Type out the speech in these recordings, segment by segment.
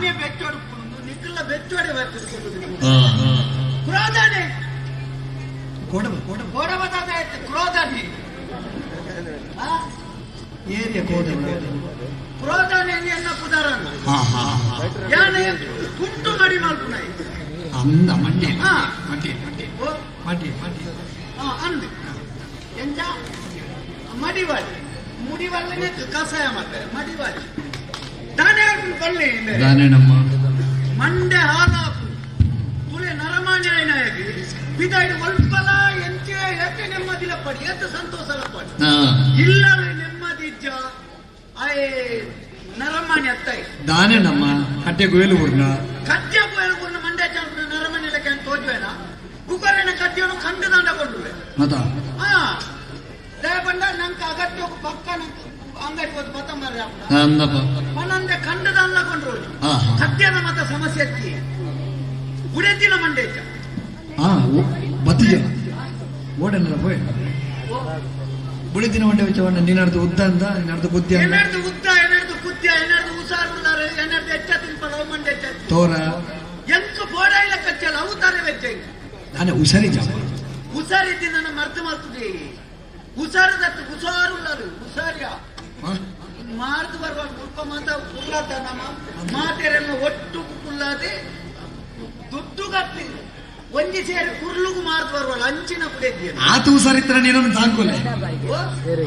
ಯಾನೇ ಬೆಚ್ಚೋಡು ನಿಕ್ಕಲ್ಲ ಬೆಚ್ಚೋಡೆ ಬರ್ತದೆ. ಕ್ರೋಧನೆ. ಕೋಡಬ ಕೋಡಬ. ಕೋಡಬದಾದ ಆಯ್ತು ಕ್ರೋಧನೆ. ಆ? ಏರಿಯ ಕೋಡಬ. ಕ್ರೋಧನೆ ಎನ್ನ ಪುದಾರನ್ನ. ಹಾ ಹಾ ಹಾ. ಯಾನೆ ಕುಂಟು ಮಡಿ ಮಲ್ಪುನೈ. ಅಂದ ಮಂಡಿ. ಹಾ. ಮಂಡಿ ಮಂಡಿ. ಓ. ಮಂಡಿ ಮಂಡಿ. ಆ, ಅಂದು ಎಂಚ ಮಡಿವಾಳಿ ಮುಡಿವಲ್ಲನೆ ಕಷಾಯ ಮಾಡ್ತಾರೆ ಮಡಿವಾಳಿ ದಾನೆ ಬಲ್ಲೆ. ದಾನೇನಮ್ಮ? ಮಂಡೆ ಹಾಲಾಪು ತುಲೆ ನರಮಾನ್ಯ ನಾಯಕಿ ಬಿದಾಯ್ಡು ಒಲ್ಪಲ ಎಂಚೆ ಏತೆ ನೆಮ್ಮದಿಲಪ್ಪಡಿ ಏತ ಸಂತೋಷಲಪ್ಪಡಿ. ಇಲ್ಲವೇ ನೆಮ್ಮದಿ ಇಜ್ಜ ಆಯೆ ನರಮಾನ್ಯ ಅತ್ತೈ. ದಾನೇನಮ್ಮ ಕಟ್ಟೆ ಗುಯಲು ಊರ್ನ. ಕಜ್ಜ ಪೋಯಲು ಮಂಡ್ಯ ಚಾಂಪಿನ ನರಮನೆ ಲೆಕ್ಕ ತೋಜುವೇನ ಕುಕರನ ಕಜ್ಜವನ್ನು ಕಂಡು ದಂಡ ಕೊಂಡುವೆ. ಮತ. ಹಾ, ದಯಪಂಡ ನಂಗೆ ಅಗತ್ಯ ಪಕ್ಕ ನಂಗೆ ಅಂಗಡಿ ಹೋದ್ ಬತ್ತಂಬಾರ. ಅಂದಪ್ಪ. ಪನಂದೆ ಕಂಡು ದಂಡ ಕೊಂಡ್ರು. ಹಾ ಹಾ. ಸತ್ಯದ ಮತ ಸಮಸ್ಯೆ ಅತ್ತಿ ಉಡೆತಿನ ಮಂಡೇಚ. ಹಾ, ಬತ್ತಿಜ ಓಡಲ್ಲ ಪೋಯ್ ಬುಳಿತಿನ ಮಂಡೆ വെച്ച ನಿನ್ನಡ್ದು ಉದ್ದ ಅಂದ ನಿನ್ನಡ್ದು ಬುದ್ಧಿ ಅಂದ. ಏನಾರ್ದು ಉದ್ದ ಏನಾರ್ದು ಕುದ್ಯ ಏನಾರ್ದು ಹುಷಾರುಲ್ಲಾರೆ ಏನಾರ್ದು ಹೆಚ್ಚ ತಿನ್ಪಲ್ಲ ಅವು ಮಂಡೆ ಹೆಚ್ಚ. ತೋರ. ಎಂಕ್ ಬೋಡಾಯಿಲ ಕಚ್ಚಲ್ಲ ಅವು ತಾರೆ ವೆಚ್ಚ. ನಾನೇ ಹುಷಾರಿ ಜಾಮ. ಹುಷಾರಿದ್ದಿ ನನ್ನ ಮರ್ತು ಮರ್ತದೆ ಹುಷಾರದತ್ತು ಹುಷಾರುಳ್ಳರು ಹುಷಾರ್ಯ. ಮಾರ್ದು ಬರುವ ಮುಲ್ಪ ಮಾತ ಕುಲ್ಲಾತ ನಮ್ಮ ಮಾತೆರೆಲ್ಲ ಒಟ್ಟು ಕುಲ್ಲಾದೆ ದುಡ್ಡು ಕಟ್ಟಿ ಒಂಜಿ ಸೇರಿ ಕುರ್ಲುಗು ಮಾರ್ದು ಬರುವಲ್ಲ ಅಂಚಿನ ಕುಡಿಯ. ಆತ ಹುಷಾರಿತ್ರ ನೀನನ್ನು ಸಾಕುಲೆ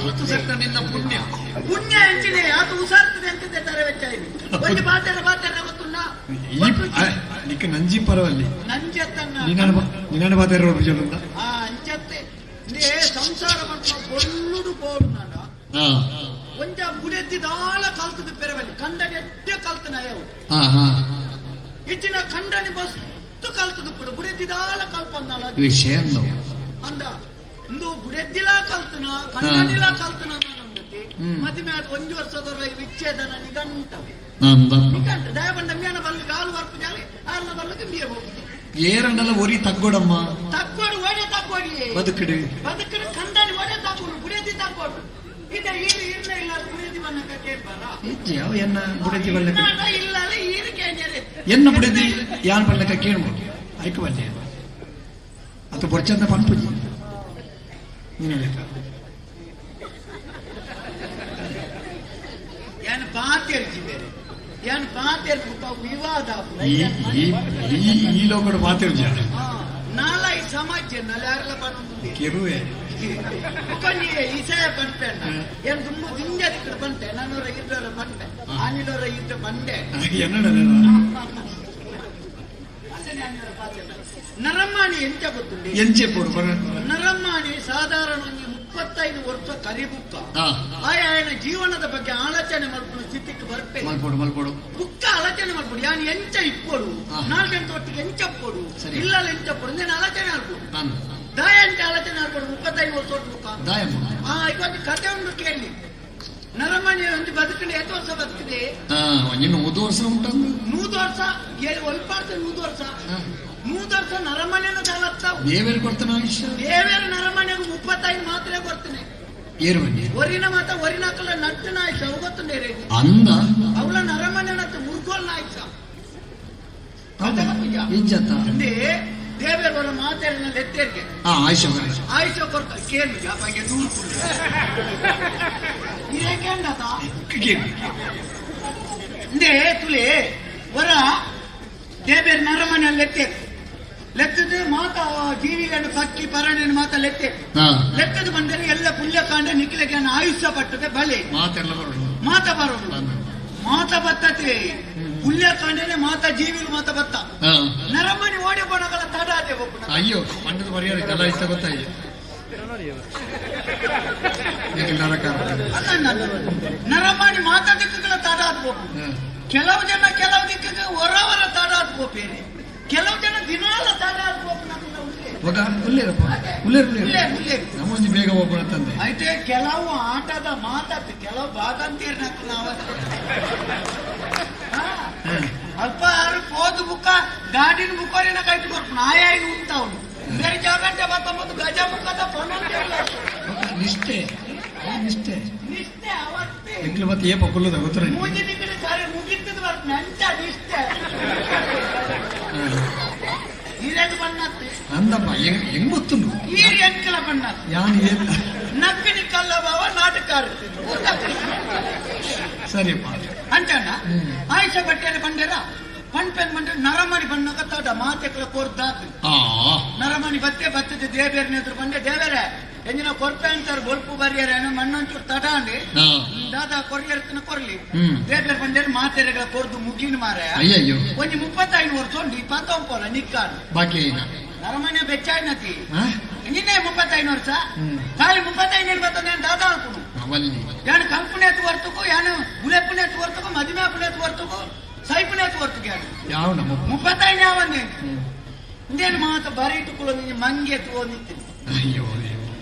ಆತ ಹುಷಾರಿತ್ರ ನಿನ್ನ ಪುಣ್ಯ. ಪುಣ್ಯ ಅಂಚಿನೆ ಆತ ಹುಷಾರ್ತದೆ ಅಂತಿದ್ದೆ ತರ ವೆಚ್ಚ ಇದು ಒಂಜಿ ಬಾತೆರ ಬಾತೆರ ಗೊತ್ತುಂಡ. ಈ ನಿಕ್ಕ ನಂಜಿ ಪರವಲ್ಲಿ. ನಂಜತ್ತನ್ನ. ನಿನ್ನ ನಿನ್ನ ಬಾತೆರ ಒಬ್ಬ. ಆ ಅಂಚತ್ತೆ ಇಂದೇ ಸಂಸಾರ ಮಾಡ್ಕೊಂಡು ಬೊಳ್ಳುಡು ಬೋಡು ನಾಡ ಒಂಜ ಬುಡೆದ್ದಿದಾಳ ಕಲ್ತದ ಪೆರವಲ್ಲಿ ಕಂಡನಿ ಎಡ್ಡೆ ಕಲ್ತನ ಅಯ್ಯವು. ಹಾ ಹಾ. ಇಚ್ಚಿನ ಕಂಡನಿ ಬಸ್ತು ಕಲ್ತದ ಕೂಡ ಬುಡೆದ್ದಿದಾಳ ಕಲ್ಪಂದಾಳ. ವಿಷಯ. ಅಂದ ಇಂದು ಬುಡೆದ್ದಿಲ ಕಲ್ತನ ಕಂಡನಿಲ ಕಲ್ತನ ಅನ್ನೋದಕ್ಕೆ. ಮದುವೆ ಆದ ಒಂಜಿ ವರ್ಷದವರ ವಿಚ್ಛೇದನ ನಿಘಂಟ. ನಿಘಂಟ ದಯಬಂಡ ಮೇನ ಬಲ್ಲಿಗೆ ಹಾಲು ವರ್ಪು ಜಾಲಿ ಆರ್ನ ಬಲ್ಲಿಗೆ ಮೀಯ ಹೋಗುದು. ಏರಂಡಲ್ಲ ಒರಿ ತಗ್ಗೋಡಮ್ಮ. ತಕ್ಕೋಡು ಒಡೆ ತಕ್ಕೋಡಿ. ಬದುಕಡಿ. ಬದುಕಿನ ಕಂಡನಿ ಒಡೆ ತಕ್ಕೋಡು ಬುಡೆದಿ ತಕ್ಕೋಡು ಇದೆ ಈರು ಇರ್ನ ಇಲ್ಲ ಬುಡೆದಿ ಬನ್ನಕ ಕೇಳ್ಬಾರ. ಇಜ್ಜೆ ಅವ ಎನ್ನ ಬುಡೆದಿ ಬಲ್ಲಕ. ಇಲ್ಲ ಈರು ಕೇಳ್ಯಾರೆ. ಎನ್ನ ಬುಡೆದಿ ಯಾನ್ ಬಲ್ಲಕ ಕೇಳ್ಬೋದು ಐಕ ಬಲ್ಲೆ ಅದು ಬೊರ್ಚಂದ ಪನ್ಪುಜಿ ನೀನು ಲೆಕ್ಕ. ಏನು ಪಾತೆರ್ಜಿ ಬೇರೆ ಏನು ಪಾತೆರ್ ಬುಕ್ಕ ವಿವಾದ. ಈ ಈ ಈ ಈ ಲೋಕಡು ಮಾತಿರ್ಜ. ನಾಲ ಈ ಸಮಾಜ ನಾಳೆ ಯಾರೆಲ್ಲ ಪನೊಂದು. ಕೆರುವೆ. ಬುಕ್ಕ ನೀ ಇಸಯ ಪನ್ಪೆ ಏನು ತುಂಬ ದಿಂಜ ದಿಕ್ಕಡು ಬಂತೆ ನಾನೂರ ಇದ್ದವರ ಬಂತೆ ಆನಿಲೋರ ಇದ್ದ ಬಂಡೆ. ಎನ್ನಡ. ನರಮಾಣಿ ಎಂಚ ಗೊತ್ತುಂಡಿ. ಎಂಚೆ ಪೋಡು ಬರ. ನರಮಾಣಿ ಸಾಧಾರಣ ಒಂಜಿ 35 ವರ್ಷ ಕರಿಬುಕ್ಕ ಹಾ. ಆಯನ ಜೀವನದ ಬಗ್ಗೆ ಆಲೋಚನೆ ಮಲ್ಪುನ ಸ್ಥಿತಿಗೆ ಬರ್ಪೆ. ಮಲ್ಪೋಡು ಮಲ್ಪೋಡು. ಬುಕ್ಕ ಆಲೋಚನೆ ಮಲ್ಪೊಡು ಯಾನ್ ಎಂಚ ಇಪ್ಪೊಡು. ನಾಲ್ಕು ಒಟ್ಟಿಗೆ ಎಂಚ ಇಪ್ಪೊಡು. ಸರಿ. ಇಲ್ಲ ಎಂಚ ಇಪ್ಪೊಡು నేను ಆಲೋಚನೆ ಆಲ್ಪೊಡು. ತಾನು. ದಾಯ ಎಂಚ ಆಲೋಚನೆ ಆಲ್ಪೊಡು 35 ವರ್ಷ ಒಟ್ಟು ಬುಕ್ಕ. ದಾಯಮ್ಮ. ಆ ಈಗ ಕತೆ ಉಂಡು ಕೇಳಿ ನರಮಣಿ ಒಂದು ಬದುಕಂಡು ಎಷ್ಟು ವರ್ಷ ಬದುಕಿದೆ? ಹಾ, ಒಂಜಿನ 100 ವರ್ಷ ಉಂಟಂದು. 100 ವರ್ಷ ಏಳು ಒಲ್ಪಾಡ್ತ 100 ವರ್ಷ. 100 ವರ್ಷ ನರಮಣಿಯನ್ನು ದಾಲತ್ತಾವು. ದೇವೇರು ಕೊಡ್ತಾನ ಆಯುಷ್ಯ. ದೇವೇರ ನರಮಣಿಗೆ 35 ಮಾತ್ರ ಕೊಡ್ತಾನೆ. ಏರು ಬನ್ನಿ. ಒರಿನ ಮಾತ ಒರಿನಾಕಲ ನಟ್ಟು ನಾಯ್ಸ ಅವು ಗೊತ್ತುಂಡೇರೆ. ಅಂದ. ಅವಳ ನರಮಣಿನ ಮುರ್ಗೋಲ್ ನಾಯ್ಸ. ಇಜ್ಜತ್ತ. ಅಂದೇ ದೇವೇರ ಮಾತೇರಿನ ಲೆತ್ತೇರಿಗೆ. ಹಾ, ಆಯುಷ್ಯ. ಆಯುಷ ಕೊರ್ತ ಕೇಳಿ ಜಾಪಾಗೆ ದೂರು ಇದೇಕೇಂಡತ ಇಂದೇ ತುಲೆ ವರ ದೇವೇರ್ ನರಮನೆ ಲೆತ್ತೆ ಲೆತ್ತದು ಮಾತ ಜೀವಿಗಳನ್ನು ಪಕ್ಕಿ ಪರಣೆಯನ್ನು ಮಾತ ಲೆತ್ತೆ. ಲೆತ್ತದು ಬಂದರೆ ಎಲ್ಲ ಪುಣ್ಯಕಾಂಡ ನಿಖಿಲಗೆ ಆಯುಷ್ಯ ಪಟ್ಟದೆ ಬಲೆ. ಮಾತೆಲ್ಲ ಬರೋದು. ಮಾತ ಬರೋದು ಮಾತ ಬತ್ತತೆ ಪುಣ್ಯಕಾಂಡನೆ ಮಾತ ಜೀವಿಲು ಮಾತ ಬತ್ತ. ನರಮನಿ ಓಡಿ ಬೋಣಗಳ ತಡ ಅದೇ ಒಬ್ಬನ. ಅಯ್ಯೋ ಮಂಡದ ಪರಿಹಾರ ಎಲ್ಲ ಇಷ್ಟ ಗೊತ್ತಾಯ್ತು ನರಕಾರ. ಅಲ್ಲ, ಅಲ್ಲ, ನರಮಾಣಿ ಮಾತ ದಿಕ್ಕುಗಳ ತಡ ಆದ್ಬೇಕು. ಕೆಲವು ಜನ ಕೆಲವು ದಿಕ್ಕಿಗೆ ಹೊರವರ ತಡ ಆದ್ಕೋಪೇನೆ ಕೆಲವು ಜನ ದಿನಾಲ ತಡ ಆದ್ಕೋಪ. ಮಗ ಉಲ್ಲೇರಪ್ಪ ಉಲ್ಲೇರು. ಉಲ್ಲೇರು, ಉಲ್ಲೇರು. ಉಲ್ಲೇರು. ನಮ್ಮೊಂದು ಬೇಗ ಹೋಗೋಣ ತಂದೆ. అయితే ಕೆಲವು ಆಟದ ಮಾತಾಡ್ತು ಕೆಲವು ಬಾಗಂತೀರ್ ನಾವು ಅಲ್ಪ ಆರು ಪೋದು ಬುಕ್ಕ ಗಾಡಿನ ಬುಕ್ಕೋರಿನ ಕೈಟ್ ಕೊರ್ಪು ನಾಯ ಉಂಟಾವನು ಬೇರೆ ಜಾಗಂಟೆ ಬತ್ತಂಬತ್ತು ಗಜ ಮುಖದ ಪೊನ್ನಂತೆ. ನಿಷ್ಠೆ ಅವು ನಿಷ್ಠೆ. ನಿಷ್ಠೆ ಅವತ್ತೇ. ಎಂಕ್ಲು ಮತ್ತೆ ಏ ಪಕ್ಕುಲ್ಲದ ಗೊತ್ತಿರ. ಮೂಜಿ ದಿಕ್ಕಿನ ಸಾರಿ ಮುಗಿತದ ಬರ್ತ ನಂಚ ನಿಷ್ಠೆ. ಅಂದಪ್ಪ, ಹೆಂಗ್ ಗೊತ್ತುಂಡು? ಈರ್ ಎಂಕಲ ಬಣ್ಣ. ಯಾನ್ ಏನ್? ನಕ್ಕಿನಿ ಕಲ್ಲ ಬಾವ ನಾಟಕಾರ. ಸರಿಯಪ್ಪ. ಅಂಚಣ್ಣ. ಆಯುಷ ಬಟ್ಟೆಯಲ್ಲಿ ಬಂಡೆರ ಪಣ್ಪೆನ್ ಬಂಡೆ ನರಮಣಿ ಬಣ್ಣಕ ತೋಟ ಮಾತೆಕ್ಲ ಕೊರ್ದಾತು. ನರಮಣಿ ಬತ್ತೆ ಬತ್ತದ ದೇವೇರ್ನ ಎದುರು ಬಂಡೆ, ದೇವೇರೆ, ಎಂಜಿನ ಕೊರ್ಪೆ ಅಂತಾರೆ, ಬೊಲ್ಪು ಬರ್ಯಾರ ಮಣ್ಣಂಚೂರು ತಡ ಅಂಡಿ. ದಾದಾ ಕೊರಿಯರ್ತನ ಕೊರ್ಲಿ. ದೇವೇರ್ ಬಂಡೇರು ಮಾತೆರೆಗಳ ಕೊರ್ದು ಮುಗಿನ ಮಾರ. ಅಯ್ಯಯ್ಯೋ. ಒಂಜಿ 35 ವರ್ಷ ಉಂಡು ಪತ್ತೊಂಪೋಲ ನಿಕ್ಕಾಡು. ಬಾಕಿ ಐನ. ನರಮನೆ ಬೆಚ್ಚಾಯ್ನತಿ. ಹಾ? ನಿನ್ನೆ 35 ವರ್ಷ. ಖಾಲಿ 35 ಬತ್ತಂದೆ ದಾದಾ ಅನ್ಕುಡು. ಅವಲ್ಲಿ. ಯಾನು ಕಂಪನಿ ವರ್ತಕು, ಯಾನು ಗುಲೆಪ್ಪನೇ ವರ್ತಕು, ಮದಿಮೆ ವರ್ತಕು, ಸೈಪುನೇ ವರ್ತಕು ಯಾನು. ಯಾವ ನಮ್ಮ 35 ಯಾವಂದೆ ಇಂದೇನು ಮಾತ ಬರೀಟು ಕುಲ ಮಂಗೆ ತೋನಿತ್ತೀನಿ. ಅಯ್ಯೋ ಅಯ್ಯೋ.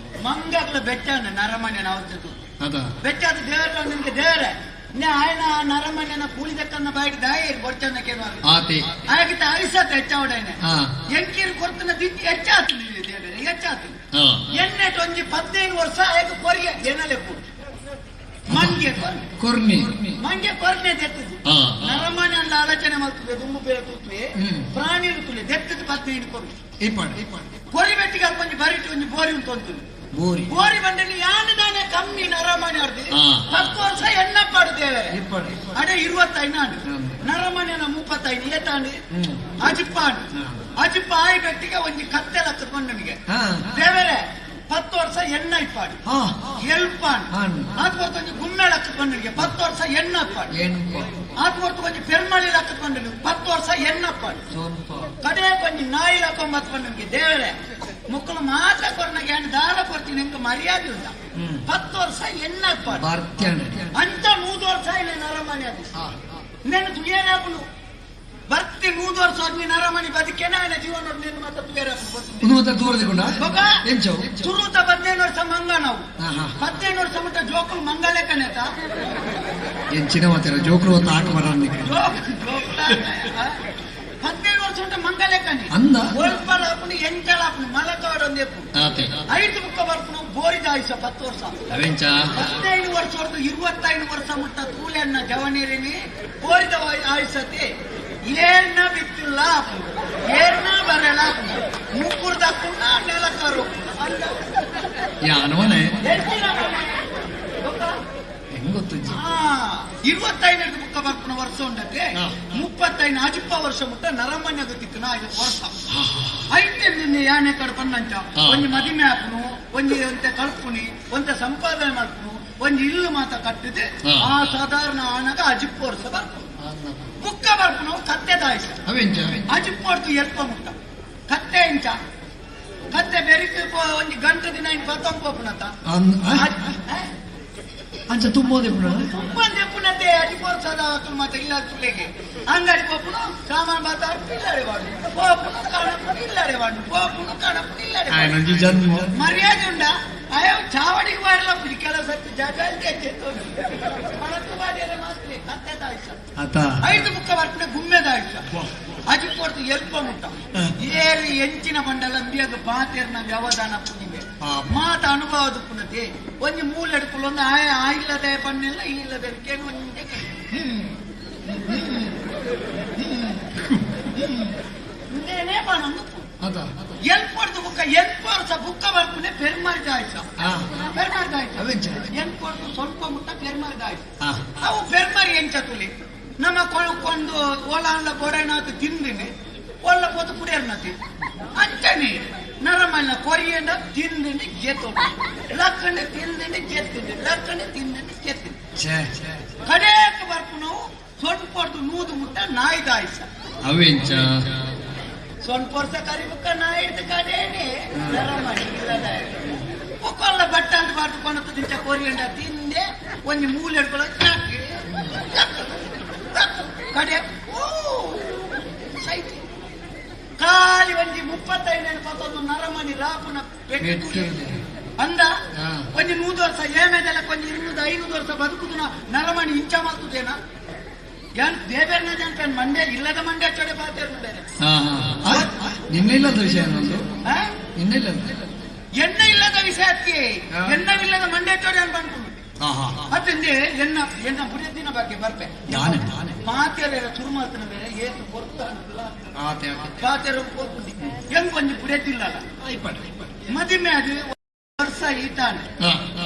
ಮಂಗಗಳ ಬೆಟ್ಟಾನ ನರಮನೆ ಅವತ್ತು. ಅದ. ಬೆಟ್ಟಾದ ದೇವರ ನಿಮ್ಗೆ ದೇವರೇ ಇನ್ನ ಆಯನ ನರಮನೆನ ಕೂಲಿ ದಕ್ಕನ್ನ ಬಾಯಿಗೆ ದಾಯ ಬೊಚ್ಚನ್ನ ಕೇಳುವ. ಆತೆ. ಆಗಿತ್ತ ಐಸತ್ ಹೆಚ್ಚಾವಡೇನೆ. ಎಂಕೀರ್ ಕೊರ್ತನ ದಿಕ್ಕಿ ಹೆಚ್ಚಾತು ನೀವು ದೇವರೇ ಹೆಚ್ಚಾತು. ಎನ್ನೆಟ್ ಒಂಜಿ 15 ವರ್ಷ ಆಯ್ತು ಕೊರಿಗೆ ಏನಲೆಪ್ಪು ಮಂಗೆ ಕೊರ್ನೆ. ಕೊರ್ನಿ. ಮಂಗೆ ಕೊರ್ನೆ ದೆತ್ತದು. ನರಮನೆ ಅಲ್ಲ ಆಲೋಚನೆ ಮಾಡ್ತದೆ ದುಂಬು ಬೇರೆ ತೂತ್ವೆ. ಪ್ರಾಣಿ ತುಲೆ ದೆತ್ತದ 15 ಕೊರ್ನೆ. ಈ ಪಾಡು. ಕೊರಿ ಬೆಟ್ಟಿಗೆ ಅಲ್ಪ ಒಂಜಿ ಬರಿಟ್ ಒಂಜಿ ಬೋರಿ ಉಂಟು ಅಂತು. ಬೋರಿ. ಬೋರಿ ಬಂಡಲಿ ಯಾನು ದಾನೆ ಕಮ್ಮಿ ನರಮನೆ ಅರ್ದಿ. 10 ವರ್ಷ ಎಣ್ಣಪ್ಪಾಡು ದೇವರೇ. ಈ ಪಾಡು. ಅಡೆ 25 ಆಂಡು. ನರಮನೆನ 35 ಏತಾಂಡು? ಅಜಿಪ್ಪಾಂಡು. ಅಜಿಪ್ಪ ಆಯಿ ಬೆಟ್ಟಿಗೆ ಒಂಜಿ ಕತ್ತೆ ಲಕ್ಕ ನನಗೆ. ದೇವರೇ, 10 ವರ್ಷ ಎಣ್ಣ ಇಪ್ಪಾಡು. ಎಲ್ಪಾಂಡು. ಆತ್ ವರ್ಷ ಒಂಜಿ ಗುಮ್ಮೆಳ ಬಂಡನಿಗೆ 10 ವರ್ಷ ಎಣ್ಣ ಇಪ್ಪಾಡು. ಏನುಪ್ಪ. ಆತ್ ವರ್ಷ ಒಂಜಿ ಪೆರ್ಮಳಿ ಲಕ್ಕ ಬಂಡನಿಗೆ 10 ವರ್ಷ ಎಣ್ಣಪ್ಪಾಡು. ಸ್ವಲ್ಪ. ಕಡೆ ಕೊಂಜಿ ನಾಯಿ ಲಕ್ಕೊಂಬತ್ತು ಬಂಡನಿಗೆ ದೇವರೇ, ಮುಕ್ಕಳು ಮಾತ್ರ ಕೊರ್ನಗೆ ಏನು ದಾರ ಕೊಡ್ತೀನಿ ಎಂಕ ಮರ್ಯಾದೆ ಉಂಟ. 10 ವರ್ಷ ಎಣ್ಣ ಇಪ್ಪಾಡು. ಬಾರ್ತ್ಯಾಣ. ಅಂತ 100 ವರ್ಷ ಇಲ್ಲ ನರಮನೆ ಅದು. నేను ತುಳಿಯರಾಪುನು ಬರ್ತಿ 100 ವರ್ಷ ಹೋದ್ನಿ ನರಮನಿ ಬದುಕೇನ ఆయన ಜೀವನ ನಿನ್ನ ಮತ್ತೆ ತುಳಿಯರಾಪುನು. ಒಂದು ಮತ್ತೆ ದೂರದಿಕೊಂಡ. ಬೊಕ ಎಂಚವು? ಸುರುತ 15 ವರ್ಷ ಮಂಗ ನಾವು. ಹಾ, ಹಾ. 15 ವರ್ಷ ಮುಟ್ಟ ಜೋಕುಲು ಮಂಗಲೇಕನೇತ. ಏನ್ ಚಿನ್ನ ಮಾತಾರ ಜೋಕ್ರು ಹೊತ್ತು ಆಟ ಬರನ್ನಿಕ್ಕೆ. ಜೋಕ್ ಜೋಕುಲ 15 ವರ್ಷ ಮುಟ್ಟ ಮಂಗಲೇಕನೆ. ಅಂದ. ಒಲ್ಪಲಾಪುನು ಎಂಚಲಾಪುನು ಮಲಕಾಡೊಂದು ಎಪ್ಪು. ಆತೆ. ಐದು ಮುಕ್ಕ ಬರ್ಪುನು ಬೋರಿದ ಆಯುಷ 10 ವರ್ಷ. ಅವೆಂಚ? 15 ವರ್ಷ ಹೊರತು 25 ವರ್ಷ ಮುಟ್ಟ ತೂಲೆನ್ನ ಜವನೀರಿನಿ ಕೋರಿದ ಆಯುಷತೆ ಏರ್ನ ಬಿತ್ತಿಲ್ಲ, ಏರ್ನ ಬರಲ್ಲ, ಮುಕ್ಕುರ್ದಕ್ಕುನ್ನ ನೆಲಕರು ಅಂದ. ಯಾನವನೇ. ಎಷ್ಟಿನ ಗೊತ್ತಾ? ಹೆಂಗ್ ಗೊತ್ತು? 25 ಮುಕ್ಕ ಬರ್ಪುನ ವರ್ಷ ಉಂಡತೆ. 35 ಅಜಿಪ್ಪ ವರ್ಷ ಮುಟ್ಟ ನರಮನ್ಯ ಗೊತ್ತಿತ್ತು ನಾ ಐದು ವರ್ಷ ಐತೆ ನಿನ್ನೆ ಯಾನೆ ಕಡೆ ಪನ್ನಂಚ. ಒಂಜಿ ಮದಿಮೆ ಆಪುನು, ಒಂಜಿ ಒಂತೆ ಕಲ್ಪುನಿ, ಒಂತೆ ಸಂಪಾದನೆ ಮಾಡ್ಪುನು, ಒಂಜಿ ಇಲ್ಲು ಮಾತ ಕಟ್ಟಿದೆ. ಆ ಸಾಧಾರಣ ಆನಗ ಅಜಿಪ್ಪ ವರ್ಷ ಬರ್ಪುನು ಬುಕ್ಕ ಬರ್ಪುನು ಕತ್ತೆ ದಾಯಿಸ. ಅವೆಂಚ? ಅಜಿಪ್ಪೊಡ್ದು ಎಲ್ಪ ಮುಟ್ಟ ಕತ್ತೆ ಇಂಚ ಕತ್ತೆ ಬೆರಿಕ್ ಒಂಜಿ ಗಂಟೆ ದಿನ ಇನ್ ಪತ್ತೊಂಪುನತ. ಅಂಚ ತುಂಬೋದೆ ಪುನಃ. ತುಂಬ ದೆಪ್ಪುನತೆ ಅಜಿಪೋರ್ಸದ ಮಾತ ಇಲ್ಲ ತುಲೆಗೆ ಅಂಗಡಿ ಪೋಪುನು ಸಾಮಾನ್ ಬಾತ ಇಲ್ಲಡೆ ವಾಡು ಪೋಪುನು ಕಾಣಪುನು ಇಲ್ಲಡೆ ವಾಡು ಪೋಪುನು ಕಾಣಪುನು ಇಲ್ಲಡೆ ವಾಡು. ఆయనೊಂಜಿ ಜನ್ಮ. ಮರ್ಯಾದೆ ಉಂಡ ಅಯ್ಯೋ ಚಾವಡಿಗೆ ಬಾರಲ್ಲ ಪುಡಿ ಕೆಲವು ಸತ್ತು ಜಾಗ ಮಾಸ್ತಿ ಕತ್ತೆ ದಾಯಿಸ. ಆತ. ಐದು ಮುಕ್ಕ ಬರ್ಪುನೆ ಗುಮ್ಮೆದ ಆಯುಷ ಅಜಿಪೋರ್ತು ಎಲ್ಪ ಮುಟ್ಟ ಏರು ಎಂಚಿನ ಬಂಡಲ ಅಂಬಿಯಾಗ ಬಾತೇರ್ನ ವ್ಯವಧಾನ ಪುನಿವೆ. ಮಾತ ಅನುಭವ ಪುನತೆ ಒಂಜಿ ಮೂಲೆಡ್ಕುಲು ಒಂದು ಆಯ ಆ ಇಲ್ಲದೆ ಪನ್ನೆಲ್ಲ ಈ ಇಲ್ಲದೆ ಕೇನು ಒಂಜೆ ಕೈ. ಹ್ಮ್ ಹ್ಮ್ ಹ್ಮ್ ಹ್ಮ್ ಇಂದೇನೇ ಪನೊಂದು ಆತ. ಎಲ್ಪೊಡ್ದು ಬುಕ್ಕ ಎಲ್ಪ ವರ್ಷ ಬುಕ್ಕ ಬರ್ಪುನೆ ಪೆರ್ಮರಿದ ಆಯುಷ. ಪೆರ್ಮರಿದ ಆಯುಷ. ಅವೆಂಚ? ಎಲ್ಪೊಡ್ದು ಸ್ವಲ್ಪ ಮುಟ್ಟ ಪೆರ್ಮರಿದ ಆಯುಷ. ಅವು ಪೆರ್ಮರಿ ಎಂಚ ತುಲಿ ನಮ್ಮ ಕೊಂಡು ಓಲಾಂಡ ಬೊಡೆನಾತು ತಿಂದಿನಿ ಒಳ್ಳ ಪೊದು ಕುಡಿಯರ್ನತಿ ಅಂಚನೆ ನರಮಲ್ಲ ಕೊರಿಯಂಡ ತಿಂದಿನಿ ಗೆತ್ತು ಲಕ್ಕಂಡೆ ತಿಂದಿನಿ ಗೆತ್ತಿನಿ ಲಕ್ಕಂಡೆ ತಿಂದಿನಿ ಗೆತ್ತಿನಿ. ಛೇ. ಕಡೇಕ ಬರ್ಪು ನಾವು ಸೊಂಪೊಡ್ದು ನೂದು ಮುಟ್ಟ ನಾಯಿದ ಆಯ್ಸ. ಅವೆಂಚ? ಸೊಂಪ ವರ್ಷ ಕರಿಬುಕ್ಕ ನಾಯಿಡ್ದು ಕಡೇನೆ ನರಮಣಿ ಇಲ್ಲದ ಒಕ್ಕೊಲ್ಲ ಬಟ್ಟ ಅಂತ ಬಾರ್ದು ಕೊಣತು ತಿಂಚ ಕೊರಿಯಂಡ ತಿಂದೆ ಒಂಜಿ ಮೂಲೆ ಹಿಡ್ಕೊಳ್ಳೋ ಚಾಕಿ ಕಡೆ ಓ ಸೈತಿ ಖಾಲಿ ಒಂಜಿ 35 ಪತ್ತೊಂದು ನರಮಣಿ ರಾಪುನ ಪೆಟ್ಟು ಅಂದ. ಒಂಜಿ 100 ವರ್ಷ ಏಮೇದೆಲ್ಲ ಒಂಜಿ 200 500 ವರ್ಷ ಬದುಕುದುನ ನರಮಣಿ ಇಂಚ ಮಾಡ್ತದೇನ ಏನ್ ದೇವೇರ್ನ ಜನ ಮಂಡೆ ಇಲ್ಲದ ಮಂಡೆ ಚೊಡೆ ಬಾತೇರ್ ಮಂಡೆ. ನಿನ್ನೆ ಇಲ್ಲದ ವಿಷಯ ನಂದು. ಆ? ನಿನ್ನೆ ಇಲ್ಲದ. ಎಣ್ಣೆ ಇಲ್ಲದ ವಿಷಯಕ್ಕೆ. ಎಣ್ಣವಿಲ್ಲದ ಮಂಡೆ ಚೊಡೆ ಅಂತ ಅನ್ಕೊಂಡು. ಅತ್ತಂದೆ ಎನ್ನ ಎನ್ನ ಬುಡದಿನ ಬಗ್ಗೆ ಬರ್ಪೆ. ದಾನೆ ದಾನೆ. ಮಾತೆರ ಸುರುಮಾತನ ಬೇರೆ ಏತು ಕೊರ್ತ ಅನ್ಕುಲ. ಆತೆ ಆತೆ. ಪಾತೆರ ಕೊರ್ಪುಂಡಿ ಹೆಂಗ್ ಒಂಜಿ ಬುಡದಿಲ್ಲಲ್ಲ. ಐಪಟ್. ಮದಿಮೆ ಅದು ವರ್ಷ ಈತಾನೆ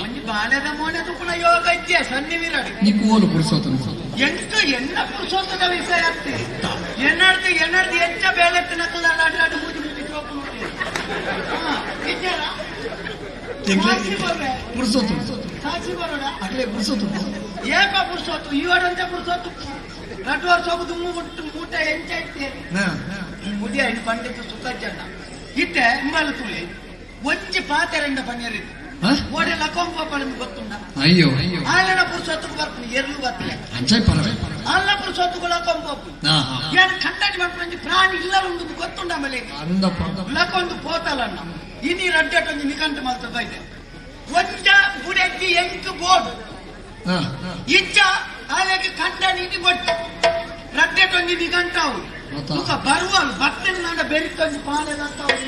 ಒಂಜಿ ಬಾಳೆದ ಮೋನೆ ತುಪ್ಪುನ ಯೋಗ ಇದ್ಯ ಸನ್ನಿವಿರಡು. ನಿಕ್ಕು ಓಲು ಪುರುಸೋತನ? ಎಂಟು ಎನ್ನ ಪುರುಷೋತ್ತದ ವಿಷಯ ಆಗ್ತಿ ಎನ್ನಡ್ದು ಎನ್ನಡ್ದು ಎಂಚ ಬೇಲೆತ್ತು ನಕಲ ಅಡ್ರಾಡು ಮೂಜಿ ಮೂಜಿ ಚೋಕು ನೋಡಿ ಇದ್ದಾರ. ಸಾಕ್ಷಿ ಬರ್ರೆ. ಪುರುಸೋತು. ಸಾಕ್ಷಿ ಬರೋಡ. ಅಗಲೇ ಪುರುಸೋತು. ಏಕ ಪುರುಷೋತ್ತು ಇವಡಂತೆ ಪುರುಷೋತ್ತು ರಟ್ಟು ವರ್ಷ ದುಮ್ಮು ಮುಟ್ಟು ಮೂಟ ಎಂಚ ಇತ್ತೇನೆ. ಮುಡಿ ಐದು ಪಂಡಿತ ಸುಖ ಜನ ಇತ್ತೆ ಇಂಬಾಲ ತುಳಿ ಒಂಜಿ ಪಾತೆರೆಂಡ ಪನ್ಯರಿತ್ತು. ಓಡೆ ಲಕೊಂಬ ಪಡೆದು ಗೊತ್ತುಂಡ. ಅಯ್ಯೋ ಅಯ್ಯೋ. ಆಲನ ಪುರುಷೋತ್ತಕ್ಕೆ ಬರ್ತೀನಿ ಎರ್ಲು ಬರ್ತೀನಿ. ಅಂಚೆ ಪರ. ಅಲ್ಲ ಪುರುಷೋತ್ತುಗಳ ಲಕೊಂಬ ಏನು ಕಂಡಾಡಿ ಮಾಡ್ಕೊಂಡು ಪ್ರಾಣಿ ಇಲ್ಲ ಉಂಟು ಗೊತ್ತುಂಡ ಆಮೇಲೆ. ಅಂದಪ್ಪ. ಲಕೊಂದು ಪೋತಲನ್ನ ಇನಿ ರಡ್ಡಟೊಂದು ನಿಕಂಟು ಮಲ್ತದ ಇದೆ ಒಂಜ ಬುಡೆದ್ದಿ ಎಂಕ್ ಬೋರ್ಡ್ ಇಜ್ಜ ಆಲೆಗೆ ಕಂಡ ನೀತಿ ಬೊಟ್ಟು ರಡ್ಡಟೊಂದು ನಿಗಂಟಾವು. ಗೊತ್ತಾ? ಮುಖ ಬರುವಳು ಬರ್ತೇನೆ ನಾಡ ಬೆರಿತೊಂದು ಪಾನೆ ಬರ್ತಾವು.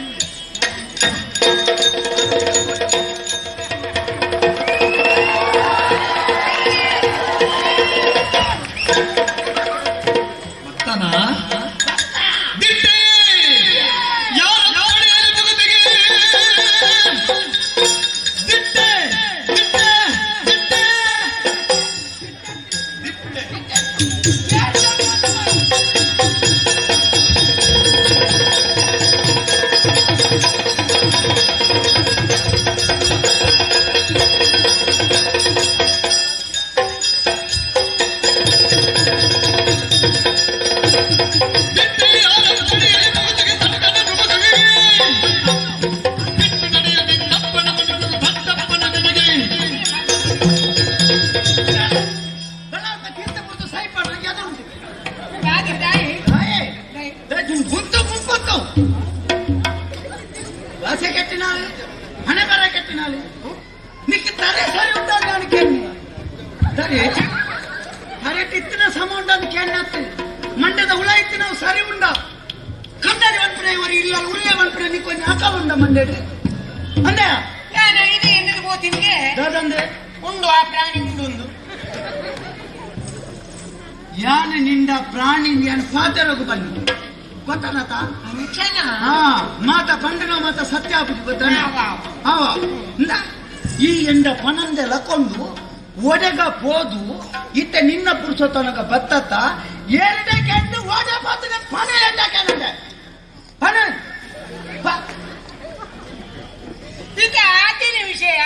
ಮತ್ತನ ದಿಟ್ಟೆ ಯಾರ ದಾಳಿಯಲ್ಲಿ ಮುಗಿದಿಗೆ ದಿಟ್ಟೆ ದಿಟ್ಟೆ ದಿಟ್ಟೆ. ದಿಟ್ಟೆ ಯಾರ ದಾಳಿಯಲ್ಲಿ ಮುಗಿದಿಗೆ ತನಕನ ಮುಗಿದಿಗೆ ಬಿಟ್ಟು ನಡೆಯ ನಿನ್ನಪ್ಪನ ಮಗನು ದತ್ತಪ್ಪನ ನಿನಗೆ. ಬಲಾರ್ಥ ಕೀರ್ತಿ ಪುರ್ತು ಸಾಯ್ಪಾಡ ಎದುರು. ದಾದಿ ದಾಯಿ. ಗುಂತು ಗುಂಪತ್ತು ವಾಸೆ ಕೆಟ್ಟಿನಾಳು ಹಣೆ ಬರ ಕೆಟ್ಟಿನಾಳು ನಿಕ್ಕ ತಲೆ ಸರಿ ಉಂಟಾದ ನಾನು ಕೇಳಿ ಸರಿ ಕರೆಕ್ಟ್ ಇತ್ತಿನ ಸಮ ಉಂಟಾದ ಕೇಳಿ ಮಂಡ್ಯದ ಹುಳ ಇತ್ತಿನ ಸರಿ ಉಂಡ ಕನ್ನಡಿ ಒಂದ್ಪುರ ಇವರು ಇಲ್ಲ ಉಳ್ಳೆ ಒಂದ್ಪುರ ನಿಕ್ಕ ಒಂಜಿ ಆಕಳ ಉಂಡ ಮಂಡ್ಯಡ್ ಅಂದೆ. ನಾನು ಇದು ಎನ್ನದು ಹೋತಿನ್ಗೆ. ದಾದಂದೆ. ಉಂಡು ಆ ಪ್ರಾಣಿ ಉಂಡು. ಯಾನು ನಿಂಡ ಪ್ರಾಣಿ ಯಾನು ಫಾದರಗು ಬನ್ನಿ ಗೊತ್ತನತ. ಅಂಚನ. ಹಾ ಮಾತ ಪಂಡನ ಮಾತ ಸತ್ಯ ಆಪುಜಿ ಗೊತ್ತಾನೆ. ಆವ. ಆವ ಇಂದ, ಈ ಎಂಡ ಪನಂದೆ ಲಕೊಂಡು ಒಡೆಗ ಪೋದು ಇತ್ತೆ ನಿನ್ನ ಪುರುಷೋತ್ತನಗ ಬತ್ತತ್ತ ಎರಡೇ ಕೆಂಡು ಓಡೆ ಪಾತನೆ ಪಣ ಎಂಡ ಕೆಂಡೆ ಪಣ ಇದು ಆತಿನ ವಿಷಯ.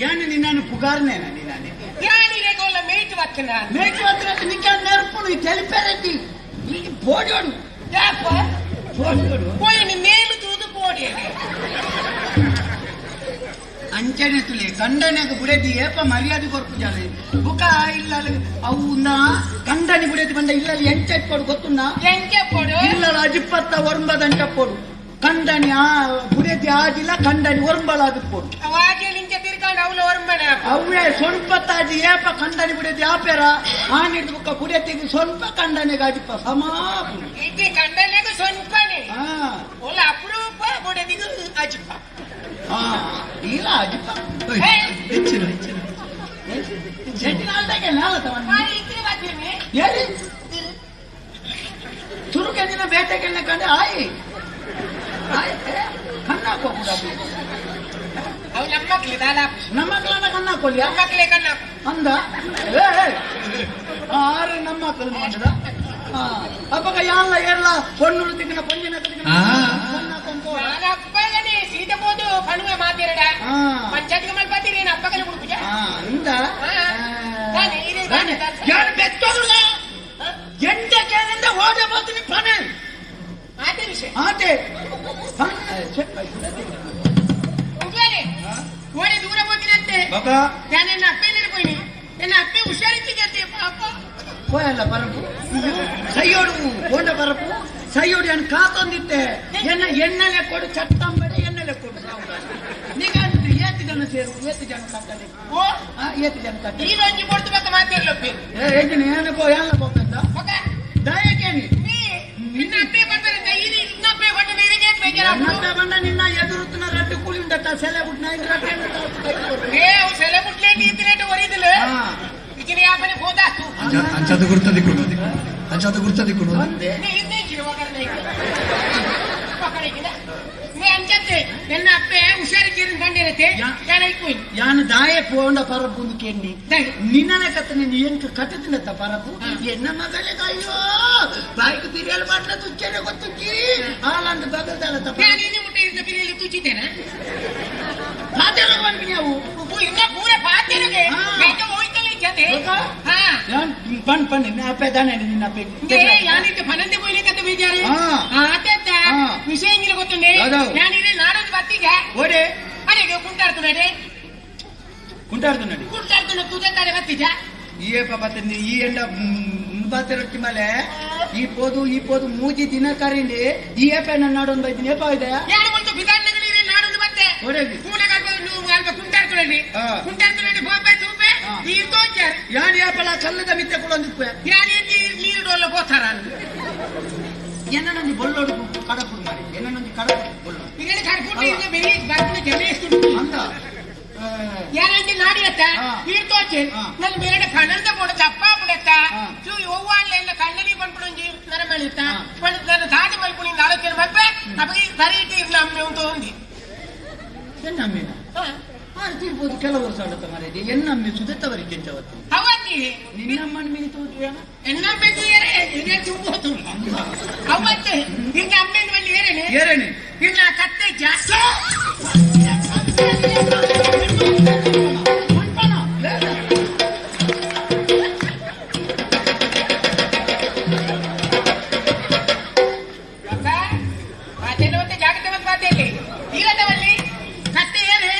ಏನು ನಿನ್ನನ್ನು ಪುಗಾರ್ನೇನ ನಿನ್ನಾನೆ. ಯಾನಿಗೆ ಗೊಲ್ಲ ಮೇಯ್ತು ಬತ್ತನ. ಮೇಟಿ ಹತ್ರ ನಿಕ್ಕ ನೆರ್ಪುನು తెలిపేరెడ్డి ಈ ಬೋಡೋಡು. ಯಾಪ? ಬೋಡೋಡು. ಪೋಯಿ ಮೇಲು ತೂದು ಪೋಡಿ. ಅಂಚನೆ ತುಲೆ ಕಂಡನೆಗೆ ಬುಡೆದಿ ಏಪ ಮರ್ಯಾದೆ ಕೊರ್ಪು ಜಾಲೆ ಬುಕ ಇಲ್ಲ ಅವು ನಾ ಕಂಡನಿ ಬುಡೆದಿ ಬಂದ ಇಲ್ಲ ಎಂಚ ಇಪ್ಪೋಡು ಗೊತ್ತುಂಡ. ಎಂಕೆ ಪೋಡು? ಇಲ್ಲ ಅಜಿಪ್ಪತ್ತ ಒರ್ಂಬದ ಅಂಚಪ್ಪೋಡು ಕಂಡನಿ ಆ ಬುಡೆದಿ ಆಜಿಲ್ಲ ಕಂಡನಿ ಒರ್ಂಬಲ ಆದಿಪ್ಪೋಡು. ಅವಾಗೆ ನಿಂಚೆ ತಿರ್ಕೊಂಡು ಅವಳು ಹೊರಮನೆ. ಅವೇ ಸ್ವಲ್ಪ ತಾಜಿ ಏಪ ಕಂಡನಿ ಬುಡೆದಿ ಆಪೇರ ಆನಿಡ್ದು ಬುಕ್ಕ ಬುಡೆತಿಗೆ ಸ್ವಲ್ಪ ಕಂಡನಿಗೆ ಅಜಿಪ್ಪ ಸಮಾಪು. ಇಟ್ಟಿ ಕಂಡನೆಗೆ ಸೊನ್ಪನೆ. ಹಾ. ಒಲ್ಲ ಅಪರೂಪ ಬುಡದಿಗೂ ಅಜಿಪ್ಪ. ಹಾ ಇಲ್ಲ ಅಜಿಪ್ಪ. ಹೆಚ್ಚಿನ ಹೆಚ್ಚಿನ. ಚೆಟ್ಟಿನಾಲ್ದಾಗೆ ನಾಲ ತಗೊಂಡು. ಮಾರಿ ಇತ್ತಿನ ಬಾತೀನಿ. ಹೇಳಿ ಚುರುಕೆ ದಿನ ಬೇಟೆಗೆಲ್ಲ ಕಂಡು ಆಯಿ ಆಯ್ ಕಣ್ಣಾಕೋ ಕೂಡ. ಅವು ನಮ್ಮ ಮಕ್ಳು ದಾದಾ. ನಮ್ಮ ಮಕ್ಕಳನ್ನ ಕಣ್ಣಾಕೋಲಿಯ. ನಮ್ಮ ಮಕ್ಳೇ ಕಣ್ಣ. ಅಂದ ಏ, ಏ. ಆರು ನಮ್ಮ ಮಕ್ಕಳು ಮಾಡಿದ ಅಪ್ಪಗ ಯಾಲ್ಲ ಏರ್ಲ ಹೊಣ್ಣುಳು ತಿಕ್ಕಿನ ಪಂಜಿನ ತಿಕ್ಕಿನ ಆ. ಕಣ್ಣಾಕೊಂಡ್ ನಾನು ಅಪ್ಪಗನೆ ಸೀತೆ ಹೋದು ಪಣುವೆ ಮಾತಿರಡ. ಆ. ಪಂಚಾಯತ್ಗೆ ಮಲ್ಪಾತೀರಿ ಏನು ಅಪ್ಪಗನೆ ಹುಡುಕುಜ. ಆ, ಅಂದ. ಆ. ತಾನೆ, ಇದೆ, ತಾನೆ. ತಾನೆ. ಯಾರು ಬೆತ್ತೋಲ್ಲ ಎಂಟ ಕೇಳಿಂದ ಓಡ ಬರ್ತೀನಿ ಪಣೆ. ಆತೆ ವಿಷಯ. ಆತೆ ಉಗ್ಗಲೆ ಓಡಿ ದೂರ ಹೋಗಿನಂತೆ. ಬಾಬಾ. ನಾನು ನನ್ನ ಅಪ್ಪೆ ಹೋಯ್ನಿ ನನ್ನ ಅಪ್ಪೆ ಹುಷಾರಿದ್ದೆ ಪಾಪ. ಹೋಯಲ್ಲ ಪರಪು ಸೈಯೋಡು ಕೊಂಡ ಪರಪು ಸೈಯೋಡು ಏನು ಕಾತೊಂದಿತ್ತೆ ಎನ್ನ ಎಣ್ಣೆಲೆ ಕೊಡು ಚಟ್ಟಂಬಡೆ ಎಣ್ಣೆಲೆ ಕೊಡು ನಿಗ ಏತು ಜನ ಸೇರು ಏತು ಜನ ಕಟ್ಟಲೆ. ಓ. ಏತು ಜನ ಕಟ್ಟಲೆ. ಈ ಒಂಜಿ ಕೊಡ್ತು ಬಕ್ಕ ಮಾತಿರ್ಲಪ್ಪಿ. ಏಜಿನ ಏನು ಪೋ ಏನ ಪೋಕಂತ ಮಗ. ದಯಕೇನಿ. ನೀ ನಿನ್ನ ಅಪ್ಪೆ ಬರ್ತಾರೆ ಈ ನಿನ್ನ ಅಪ್ಪೆ ಬಂದ ನೀರಿಗೆ ಬೇಜಾರಾಗ್ಬಿಡು. ನನ್ನ ಬಂಡ ನಿನ್ನ ಎದುರುತ್ತಿನ ರಡ್ಡು ಕೂಲಿ. ಉಂಡತ ಸೆಲೆ ಬಿಟ್ಟು ನೈನ್ ಏ ಅವು ಸೆಲೆ ಮುಟ್ಲೆ ನೀತಿಲೇಟ ಒರಿದಿಲ್ಲ. ಹಾ. ಇಚಿನ ಯಾಪನೆ ಹೋದಾತು. ಅಂಚಾದ ಗುರ್ತ ದಿಕ್ಕುಂಡು, ಅಂಚಾದ ಗುರ್ತ ದಿಕ್ಕುಂಡು. ಒಂದೇ. ನೇ ಇದ್ನೇ ಒಗರ್ನೆ ನೇ ಅಂಚತ್ತೆ ಎನ್ನ ಅಪ್ಪೆ ಹುಷಾರಿದ್ದೀರಿ ಬಂದಿರತ್ತೆ. ಯಾನ ಇಕ್ಕು. ಯಾನ್ ದಾಯೆ ಪೋಂಡ ಪರಬು ಕೇಂಡಿ? ದಾಯೆ? ನಿನ್ನನೆ ಕತ್ತ ನೀನು ಎಂಕ ಕಟ್ಟದಿನತ್ತ ಪರಬು. ಎನ್ನ ಮಗಳಿಗೆ ಅಯ್ಯೋ ಬಾಯಿಗೆ ಬಿರಿಯಾನಿ ಮಾಡ್ಲ ತುಚ್ಚನೆ ಗೊತ್ತುಜ್ಜಿ ಹಾಲಂತ ಬಗಲ್ದಾಲ ತಪ್ಪ. ನಾನು ಇನ್ನಿ ಮುಟ್ಟೆ ಇದ್ದ ಬಿರಿಯಲ್ಲಿ ತುಚ್ಚಿದ್ದೇನೆ. ಪಾತೆರ ಬಂದ್ವಿ ನಾವು. ಇನ್ನ ಪೂರ ಪಾತೆರಿಗೆ. ಹಾ. ಬೇಗ ಹೋಯ್ತಲ್ಲ ಜೊತೆ. ಗೊತ್ತಾ? ಹಾ. ಯಾನ್ ಪಣ್ ಪಣ್ ನಿನ್ನ ಅಪ್ಪೆ ದಾನೆ ನಿನ್ನ ಅಪ್ಪೆ. ಇಂದೇ ಯಾನಿದ್ದ ಪನಂದೆ ಪೋಯ್ಲಿಕ್ಕಂತ ಬೇಜಾರು. ಹಾ. ಹಾ, ಅತ್ತೆ. ಹಾ. ವಿಷಯ ಇಂಗಿಲ ಗೊತ್ತುಂಡೆ. ಯಾವ್ದು? ನಾನು ಇದೇ ನಾಡೊಂದು ಬತ್ತಿಗೆ. ಓಡೆ? ಅರೆ ಕುಂಟಾಡ್తున్నాಡೆ. ಕುಂಟಾಡ್తున్నాಡಿ. ಕುಂಟಾಡ್తున్న ತೂತಾಡೆ ಬತ್ತಿಜ. ಈ ಪಾಪ ಈ ಎಂಡ ಬಾತಿರೊಟ್ಟಿ ಮೇಲೆ ಈ ಪೋದು ಈ ಪೋದು ಮೂಜಿ ದಿನ ಕರೀಂಡಿ ಈ ಏಪ ನನ್ನ ನಾಡೊಂದು ಬೈತೀನಿ ಏಪ ಇದೆ. ಯಾರು ಬಂತು ಬಿದಾನ್ನಗಲಿ ಇದೇ ನಾಡೊಂದು ಬತ್ತೆ. ಓಡೇಗಿ? ಪೂನಗಲ್ಪ ನೀವು ಅಲ್ಪ ಕುಂಟಾಡ್తున్నాಡಿ. ಹಾ. ಕುಂಟಾಡ್తున్నాಡಿ ಬೋಪೆ ತೂಪೆ. ಹಾ. ನೀರು ತೋಚಾರ. ಯಾನ್ ಏಪಲ ಕಲ್ಲದ ಮಿತ್ತೆ ಕೂಡ ಒಂದಿಪ್ಪೆ. ಯಾರು ನೀರು ಡೋಲ್ಲ ಪೋತಾರ. ಏನನ್ನೊಂದು ಬೊಲ್ಲೋಡು ಕಡಪುಡು ಮಾರಿ ಏನನ್ನೊಂದು ಕಡಪುಡು ಬೊಲ್ಲೋಡು. ಈಗ ಕಡ್ಪುಟ್ಟು ಈಗ ಬೆಳಿ ಬರ್ತಿನ ಜನ ಎಷ್ಟು. ಅಂದ. ಯಾರಂటే ನಾಡಿ ಅತ್ತ. ಹಾ. ನೀರು ತೋಚೆ. ಹಾ. ನನ್ನ ಬೇರೆ ಕಣ್ಣದ ಪೋಡ ತಪ್ಪ ಬಿಡತ್ತ. ಹಾ. ಚೂ ಒವ್ವಾಣ್ಲ ಎಲ್ಲ ಕಣ್ಣನಿ ಪನ್ಪುಣಂಜಿ ನರಮಳಿತ್ತ. ಹಾ. ಪಂಡ ನನ್ನ ತಾಟಿ ಮಲ್ಪುಣಿಂದ ಆಲೋಚನೆ ಮಲ್ಪೆ ಅಪ್ಪಗೆ ಸರಿ ಇಟ್ಟು ಇರ್ಲ ಅಮ್ಮೆ ಅಂತ ఉంది. ಎನ್ನಮ್ಮಿನ ತೀರ್ಬೋದು ಕೆಲವು ವರ್ಷ ಆಡತ್ತ ಮಾರೇದಿ ಎನ್ನಮ್ಮೆ ಸುದತ್ತವರಿಗೆ ಕೆಂಚವತ್ತು. ಅವತ್ತಿ. ನಿನ್ನಮ್ಮನ ಮೀನು ತೋಜುವೇನ? ಎನ್ನಮ್ಮೆ ಏರೆ ಇದೇ ತುಂಬೋತು ಅವತ್ತೆ ನಿನ್ನ ಅಮ್ಮೆನ ಬಲ್ಲಿ ಏರೇನೆ. ಏರೇನೆ. ಇನ್ನ ಕತ್ತೆ ಜಾಸ್ತಿ. ಜಾಗ್ರತೆ ಬಂದು ಬಾತೆಯಲ್ಲಿ ಈಗದವಲ್ಲಿ ಕತ್ತೆ ಏನೆ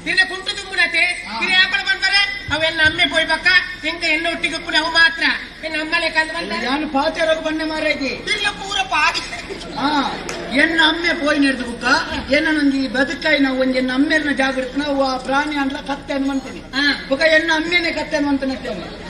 ನಿನ್ನ ಕುಂಟು ತುಂಬುನತೆ. ಇದು ಯಾಪಳ ಬಂದ್ಬಾರೆ ಅವೆಲ್ಲ ಅಮ್ಮೆ ಪೋಯ್ ಪಕ್ಕ ಎಂತ ಎನ್ನ ಒಟ್ಟಿಗೆ ಉಪ್ಪುನ ಅವು ಮಾತ್ರ ಎನ್ನ ಅಮ್ಮಲೆ ಕಂದು ಬಂದ. ಯಾನು ಪಾತೆರೋಗ ಬಣ್ಣೆ ಮಾರೇದಿ. ಇಲ್ಲ ಪೂರ ಪಾಗಿ. ಹಾ ಎನ್ನ ಅಮ್ಮೆ ಪೋಯ್ ನೆಡ್ದು ಬುಕ್ಕ ಎನ್ನ ಈ ಬದುಕಾಯಿ ನಾವು ಒಂಜಿ ಎನ್ನ ಅಮ್ಮೆರ್ನ ಜಾಗೃತ ನಾವು ಆ ಪ್ರಾಣಿ ಅಂಡ್ಲ ಕತ್ತೆ ಅನ್ವಂತೀನಿ. ಹಾ. ಬುಕ್ಕ ಎನ್ನ ಅಮ್ಮೆನೆ ಕತ್ತೆ ಅನ್ವಂತನ.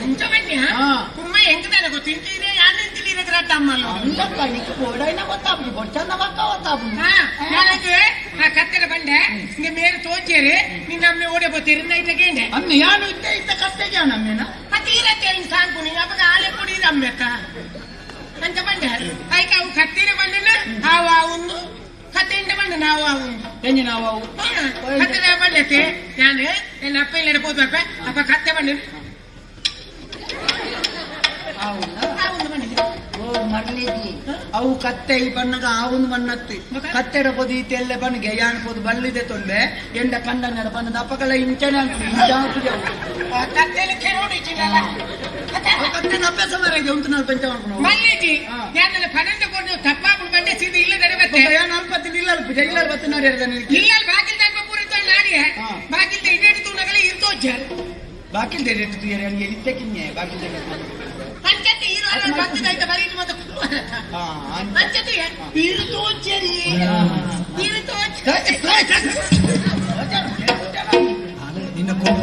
ಇಂಚ ಬನ್ನಿ. ಹಾ. ಕುಮ್ಮ ಹೆಂಗದಾನ ಗೊತ್ತು ಇಂತಿದೆ ಯಾನು ಇಂತಿಲ್ಲ ಅಮ್ಮಲ್ಲ. ಅಲ್ಲಪ್ಪ ನಿಕ್ ಬೋಡೈನ ಗೊತ್ತಾಪುಜಿ ಬೊಚ್ಚಂದ ಬಕ್ಕ ಗೊತ್ತಾಪುಜಿ. ಹಾ ನಾನಕ್ಕೆ ಆ ಕತ್ತೆರ ಬಂಡೆ ನಿಂಗೆ ಮೇಲೆ ತೋಚೇರಿ ನಿನ್ನ ಅಮ್ಮೆ ಓಡೆ ಬೋತೀರಿ ನೈಟ್ ಕೇಂಡೆ. ಅಮ್ಮೆ ಯಾನು ಇದ್ದ ಇದ್ದ ಕತ್ತೆಗೆ ಅಮ್ಮೇನ. ತೀರತ್ತೆ ಹಿಂಗ್ ಸಾಂಕುನಿ ಅಪ್ಪಗ ಆಲೆ ಕೊಡಿ ಅಮ್ಮೆಕ್ಕ ಅಂತ ಬಂಡೆ ಆಯ್ಕ ಅವು ಕತ್ತೆರ ಬಂಡನ ಆವು ಆವುಂದು ಕತ್ತೆಂಡ ಬಂಡ ನಾವು ಆವುಂದು. ಎಂಜಿ ನಾವು ಅವು. ಕತ್ತೆರ ಬಂಡತೆ ನಾನು ಎನ್ನ ಅಪ್ಪ ಇಲ್ಲ ಪೋದು ಅಪ್ಪ ಅಪ್ಪ ಕತ್ತೆ ಬಂಡ. ಆವುನ. ಆವುಂದು ಬಂಡಿದೆ. ಓ ಮರ್ಲಿಜಿ ಅವು ಕತ್ತೆ ಈ ಬಣ್ಣಗ ಆವುಂದು ಬಣ್ಣತ್ತಿ. ಮಗ? ಕತ್ತೆಡ ಪೊದು ಈ ತೆಲ್ಲೆ ಬಣ್ಣಗೆ ಯಾನ್ ಪೊದು ಬಳ್ಳಿದೆ ತೊಂದೆ ಎಂಡ ಕಂಡನ್ನಡ ಬಣ್ಣದ ಅಪ್ಪಗಳ ಇಂಚನೆ ಅನ್ಪುಜಿ, ಇಂಚ ಅನ್ಪುಜಿ ಅವು. ಆ ಕತ್ತೆಲಿ ಕೆರೋಡಿ ಚಿನ್ನಲ್ಲ. ಅವು ಕತ್ತೆನ ಅಭ್ಯಾಸ ಮಾರಾಯ್ದೆ ಉಂಟು ನಾನು ಪಂಚ ಮಾಡ್ಕೊಂಡು ಮಲ್ಲಿಜಿ. ಹಾ. ಯಾಕಂದ್ರೆ ಪನ್ನೊಂದು ಕೊಟ್ಟು ತಪ್ಪಾಪುಡು ಬಂಡೆ ಸೀದ ಇಲ್ಲ ತಡೆ ಬತ್ತೆ. ಯಾನ್ ಅಲ್ಪತ್ತಿನ ಇಲ್ಲ ಅಲ್ಪುಜ ಇಲ್ಲ ಬತ್ತ ನಾಡಿ ಹಿಡ್ದ. ಇಲ್ಲ ಬಾಗಿಲ್ ತನಕ ಪೂರ ನಾಡಿಯ. ಹಾ. ಬಾಗಿಲ್ದ ಇಡೇಡು ನಗಲೆ ಇರ್ತೋಚಾರ. ಬಾಕಿಲ್ ದೇರಿ ತುಯರಿ ಅನ್ಗೆ ಇತ್ತೆ ಕಿನ್ನೆ ಬಾಕಿಲ್ ದೇರಿ. ಅಂಚತ್ತೆ ಇರು ಅಲ್ಲ ಬತ್ತದಾಯ್ತ ಬರೀ ಮತ್ತೆ. ಹಾ. ಅಂಚತ್ತೆ ಇರ್ತೋಚರಿ ಇರ್ತೋಚ. ನಿನ್ನ ಕೋಪ.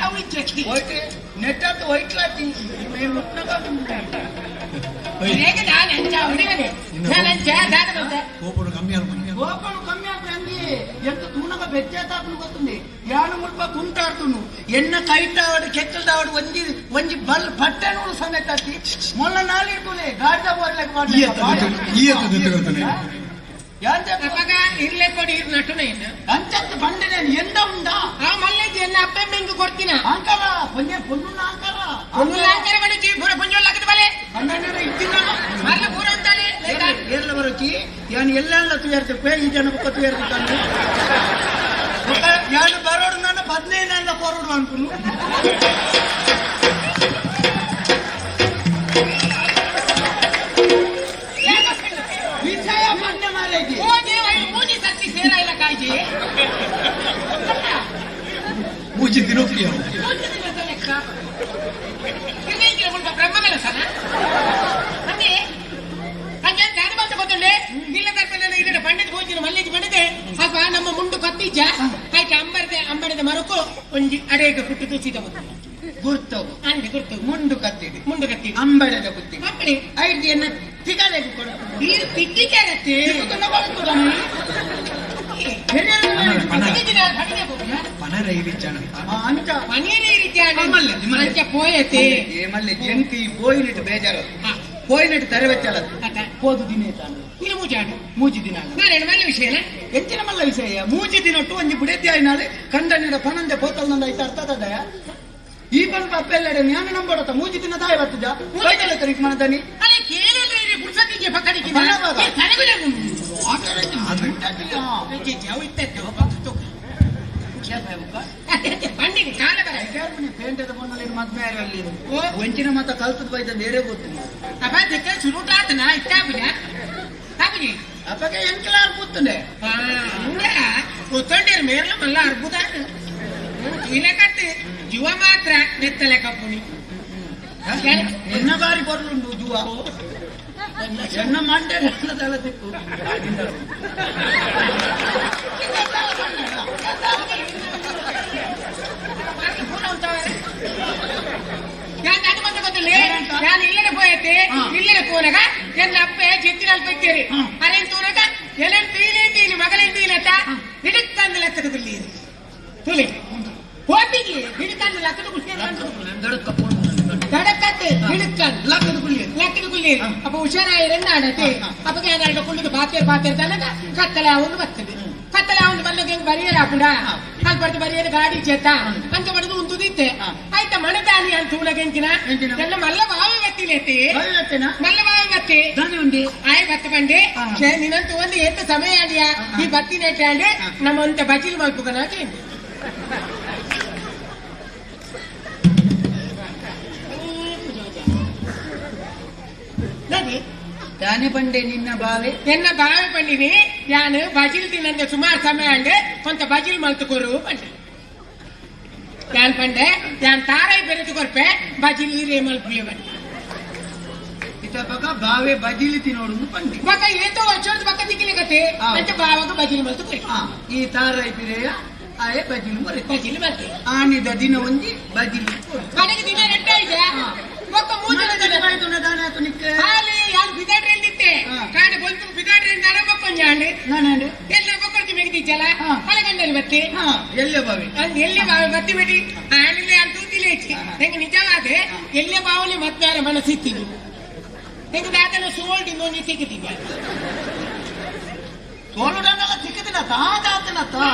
ಅವು ಇಚ್ಚಿ. ನೆಟ್ ವೈಟ್ ಲಾತಿ. ಓಯ್, ಹೇಗೆ ನಾನು ಅಂಚ ಹುಡುಗನೆ ನಾನು ಅಂಚ ದಾದ ಬಂತೆ. ಕೋಪನು ಕಮ್ಮಿ ಅಲ್ಪ. కోపం కమ్మి అంది ఎంత తూనక బెచ్చేతాపును వస్తుంది యాను ముల్ప కుంటాడుతును ఎన్న కైటావాడు కెక్కల్దావాడు వంజి వంజి బల్ పట్టెను సಮೇತ మొన్న నాలుగులే గాడిద బోర్లకు. ಈ ಎತ್ತ ಈ ಎತ್ತ ಜೊತೆ ಅಪ್ಪಗ ಇರ್ಲೆ ಕೊಡಿ ಇರ್ ನಟುನ ಇನ್ನು. ಅಂಚತ್ತು ಬಂಡೆ నేను ಎಂದ ఉందా. ಆ ಮಲ್ಲೇಜಿ ಎನ್ನ ಅಪ್ಪ ಮೆಂಗು ಕೊಡ್ತೀನ. ಆಂಕರ ಪೊನ್ನೆ ಪೊన్ను ಆಂಕರ. ಪೊನ್ನು ಲಾಂಕರ ಬಡಿಚಿ ಪೂರ ಪುಂಜೋಲ್ ಹಾಕಿದ ಬಲೆ. ಅಣ್ಣನ ಇತ್ತಿನ. ಮರ್ಲ ಪೂರ ಅಂತಾನೆ. ಏರ್ಲ ಬರೋಚಿ ಯಾನು ಎಲ್ಲ ತುಯರ್ತಿಪ್ಪೆ ಈ ಜನ ಬುಕ್ಕ ತುಯರ್ತಿದ್ದಾನೆ ಯಾನು ಬರೋಡು ನಾನು 15 ಕೊರೋಡು ಅನ್ಕುನು. ವಿಷಯ ಮಂಡೆ ಮಾರೇಜಿ. ಹೋಗಿ ಮೂಜಿ ಸರ್ತಿ ಸೇರ ಇಲ್ಲ ಕಾಯ್ಜಿ. ಮೂಜಿ ದಿನೋಕ್ತಿ ಅವು. ಮೂಜಿ ದಿನದ ಲೆಕ್ಕ ಇರ್ಲೇ ಬ್ರಹ್ಮ ಕೆಲಸನ ಅಂದೆ ಹಂಗೆ ದಾದ ಬಂತ ಗೊತ್ತುಂಡೆ ಇಲ್ಲ ತರ್ಪಣೆ ಇದರ ಪಂಡಿತ ಪೂಜಿನ ಮಲ್ಲಿಗೆ ಪಂಡಿತೆ ಅಪ್ಪ ನಮ್ಮ ಮುಂಡು ಕತ್ತಿಜ್ಜ ಆಯ್ತು ಅಂಬರದೆ ಅಂಬರದ ಮರಕು ಒಂಜಿ ಅಡೇಗ ಕುಟ್ಟು ತೂಸಿದ ಬಂತು. ಗುರ್ತವು. ಅಂದೆ ಗುರ್ತು. ಮುಂಡು ಕತ್ತಿಡಿ. ಮುಂಡು ಕತ್ತಿ. ಅಂಬಡದ ಬುದ್ಧಿ. ಅಪ್ಪಣೆ. ಐದು ಎನ್ನ ತಿಗಲೆಗೆ ಕೊಡು. ನೀರು ತಿಕ್ಕಿ ಕೇರತ್ತೆ. ಪನರ ಈ ವಿಚಾರ ಅಂಚ ಪನೀರ್ ರೀತಿ ಮಲ್ಲೆ, ಮಲ್ಲೆ. ಅಂಚ ಪೋಯತೆ ಏ ಮಲ್ಲೆ ಎಂಕ್ ಈ ಪೋಯಿನೆಟ್ ಬೇಜಾರು ಪೋಯಿನೆಟ್ ತರೆ ಬೆಚ್ಚಲ ಪೋದು ದಿನ ತಾನು ನೀನು ಮೂಜಾಡು ಮೂಜಿ ದಿನ ನಾನೇನು ಮಲ್ಲ ವಿಷಯನ ಎಂಚಿನ ಮಲ್ಲ ವಿಷಯ ಮೂಜಿ ದಿನೊಟ್ಟು ಒಂಜಿ ಬುಡೆತಿ ಆಯ್ನಾಳೆ ಕಂಡನಿಡ ಪನಂದೆ ಪೋತಲ್ ನಂದ ಐತ ಅರ್ಥದಯ ಈ ಪನ್ಪ ಅಪ್ಪೆಲ್ಲಡೆ ಜ್ಞಾನ ನಂಬಡತ ಮೂಜಿ ದಿನ ದಾಯ ಬರ್ತದ ಬೈದಲ್ಲ ತರಿಕ್ ಮನದನಿ ಅಲ್ಲ ಕೇಳಿದ್ರೆ ಇಲ್ಲಿ ಪುರ್ಸತ್ತಿಗೆ ಪಕ್ಕಡಿಗೆ ಬರವಾಗ. ಪಂಡಿಗೆ ಕಾಲ ಬರ ಪೇಂಟದ ಪೊಣ್ಣಲ್ಲಿ ಮದ್ವೆ ಅಲ್ಲಿ ಓ. ಒಂಚಿನ ಮಾತ ಕಲ್ತದ ಬೈದ ಬೇರೆ ಗೊತ್ತು ಅಪ್ಪ ದಿಕ್ಕ ಸುರುಟಾತನ ಇಟ್ಟಾಪುಜ ಆಪುಜಿ ಅಪ್ಪಗೆ ಎಂಕಲಾರ್ ಕೂತುಂಡೆ ಗೊತ್ತೊಂಡೇರು ಮೇರ್ಲ ಮಲ್ಲ ಅರ್ಬುದ ಕೀಲಕತ್ತು ಜುವ ಮಾತ್ರ ನೆತ್ತಲೆ ಕಪ್ಪುಣಿ ಎನ್ನ ಬಾರಿ ಬರಲುಂಡು ಜುವ ಎನ್ನ ಮಂಡೆ ತಲೆ ತಿಕ್ಕು ನಾನು ಇಲ್ಲಡೆ ಪೋಯತ್ತೆ ಹಾ. ಇಲ್ಲಡೆ ಪೋನಗ ಎನ್ನ ಅಪ್ಪೆ ಜೆತ್ತಿನಲ್ಲಿ ಪೆಟ್ಟೇರಿ ಹಾ. ಅರೇನ್ ತೂನಗ ಎಲೆನ್ ತೀನೆ ತೀನಿ ಮಗಲೇನ್ ತೀನತ್ತ ಹಿಡಿಕಂದು ಲೆಕ್ಕದ ತುಲಿ ಹೋಪಿಗೆ ಹಿಡಿಕಂದು ಲೆಕ್ಕದ ಕುಸ್ತಿ ದಡಕತ್ತೆ ಹಿಡಿಕಂದು ಲಕ್ಕದ ಕುಳ್ಳಿ ಲೆಕ್ಕದ ಕುಲ್ಲಿ ಹಾ. ಅಪ್ಪ ಹುಷಾರಾಯಿರನ್ನ ಆಡತೆ ಹಾ. ಅಪ್ಪಗೆ ಏನಾರ ಕುಳ್ಳಿದು ಬಾತೇರ್ ಬಾತೇರ್ ತನಕ ಕತ್ತಲೆ ಅವನು ಬರ್ತದೆ ಕತ್ತಲೆ ಅವನು ಬಂದಾಗ ಹೆಂಗ್ ಬರಿಯರ್ ಹಾಕುಂಡ ಹಾ. ಅಲ್ಲಿ ಬರ್ದು ಬರಿಯರ್ ಗಾಡಿ ಚೇತ ಅಂತ ಬಡದು ಉಂತುದಿತ್ತೆ ಹಾ. ಆಯ್ತಾ ಮಣದಾನಿ ಅಂತ ತೂನಗ ಎಂಚಿನ ಎಂಚಿನ? ಎಲ್ಲ ಮಲ್ಲ ಬಾವಿ ಬತ್ತಿಲೇತಿ ಬಾವಿ ಮಲ್ಲ ಬಾವಿ ಬತ್ತಿ ದಾನಿ ಉಂಡಿ ಆಯ್ ಬತ್ತ ಬಂಡಿ ಹಾ. ಛೇ, ನಿನ್ನಂತ ಒಂದು ಎಂತ ಸಮಯ ಆಡಿಯಾ ಈ ಬತ್ತಿ ನೆಟ್ಟೆ ಆಡಿ ಹಾ. ನಮ್ಮಂತ ಬಜಿಲ್ ಮಲ್ಪುಗನ ಕೇಂದ್ರ ದಾನಿ ಬಂಡೆ ನಿನ್ನ ಬಾವೆ ಎನ್ನ ಬಾವಿ ಪಂಡಿನಿ ಯಾನು ಬಜಿಲ್ ತಿನ್ನಂತೆ ಸುಮಾರು ಸಮಯ ಅಂಡೆ ಕೊಂತ ಬಜಿಲ್ ಮಲ್ತುಕೊರು ಪಂಡೆ ಯಾನ್ ಪಂಡೆ ಯಾನ್ ತಾರೈ ಬೆರೆತು ಕೊರ್ಪೆ ಬಜಿಲ್ ಈರೇ ಮಲ್ಪುಲೆ ಬಂಡೆ ಇತಪಕ ಬಾವೆ ಬಜಿಲಿ ತಿನ್ನೋಡು ಪಂಡಿ ಬಕ ಏತೋ ವರ್ಷದ ಬಕ್ಕ ದಿಕ್ಕಿಲೆ ಕತೆ ಹಾ. ಅಂಚ ಬಾವಾಗ ಬಜಿಲ್ ಮಲ್ತು ಕೊರಿ ಆ, ಈ ತಾರೈ ಪಿರೆಯ ಆಯೆ ಬಜಿಲು ಮೊರೆ ಬಜಿಲ್ ಮಲ್ತೆ ಆನಿದ ದಿನ ಒಂಜಿ ಬಜಿಲು ಕೊಡು. ಕಡೆಗೆ ದಿನ ರೆಡ್ಡ ಇದೆ ಹಾ. ಬೊಕ್ಕ ಮೂಜನ ದಿನ ಮನದ ದಾನ ಆತು ನಿಕ್ಕೆ ಹಾಲಿ ಯಾನ್ ಬಿದಾಡ್ರಿ ಎಂದಿತ್ತೆ ಹಾ. ಕಾಂಡೆ ಬೊಲ್ತು ಬಿದಾಡ್ರಿ ಎಂದಾಡ ಬೊಕ್ಕೊಂಜಾಂಡೆ ನಾನೇಂಡೆ ಎಲ್ಲ ಬೊಕ್ಕೊಡ್ತಿ ಮೆಗದಿಚ್ಚಲ ಹಾ. ಅಲಗಂಡಲ್ಲಿ ಬತ್ತಿ ಹಾ ಎಲ್ಲೆ ಬಾವೆ ಅಂದ್ ಎಲ್ಲಿ ಬಾವಿ ಬತ್ತಿ ಬಿಡಿ ಆನಿಲೆ ಅಂತ ತೂತಿಲೇಚಿ ನಂಗೆ ನಿಜವಾದ ಎಲ್ಲೇ ಬಾವಲಿ ಮತ್ತೆ ಮನಸ್ಸಿತ್ತೀನಿ ಹೆಂಗೆ ದಾದನ ಸೋಲ್ಡ್ ಇನ್ನೊಂದು ಸಿಕ್ಕಿದ್ದೀನಿ ಸೋಲುಡನ್ನೆಲ್ಲ ಸಿಕ್ಕದಿಲ್ಲ ತಾದಾತನ ತಾ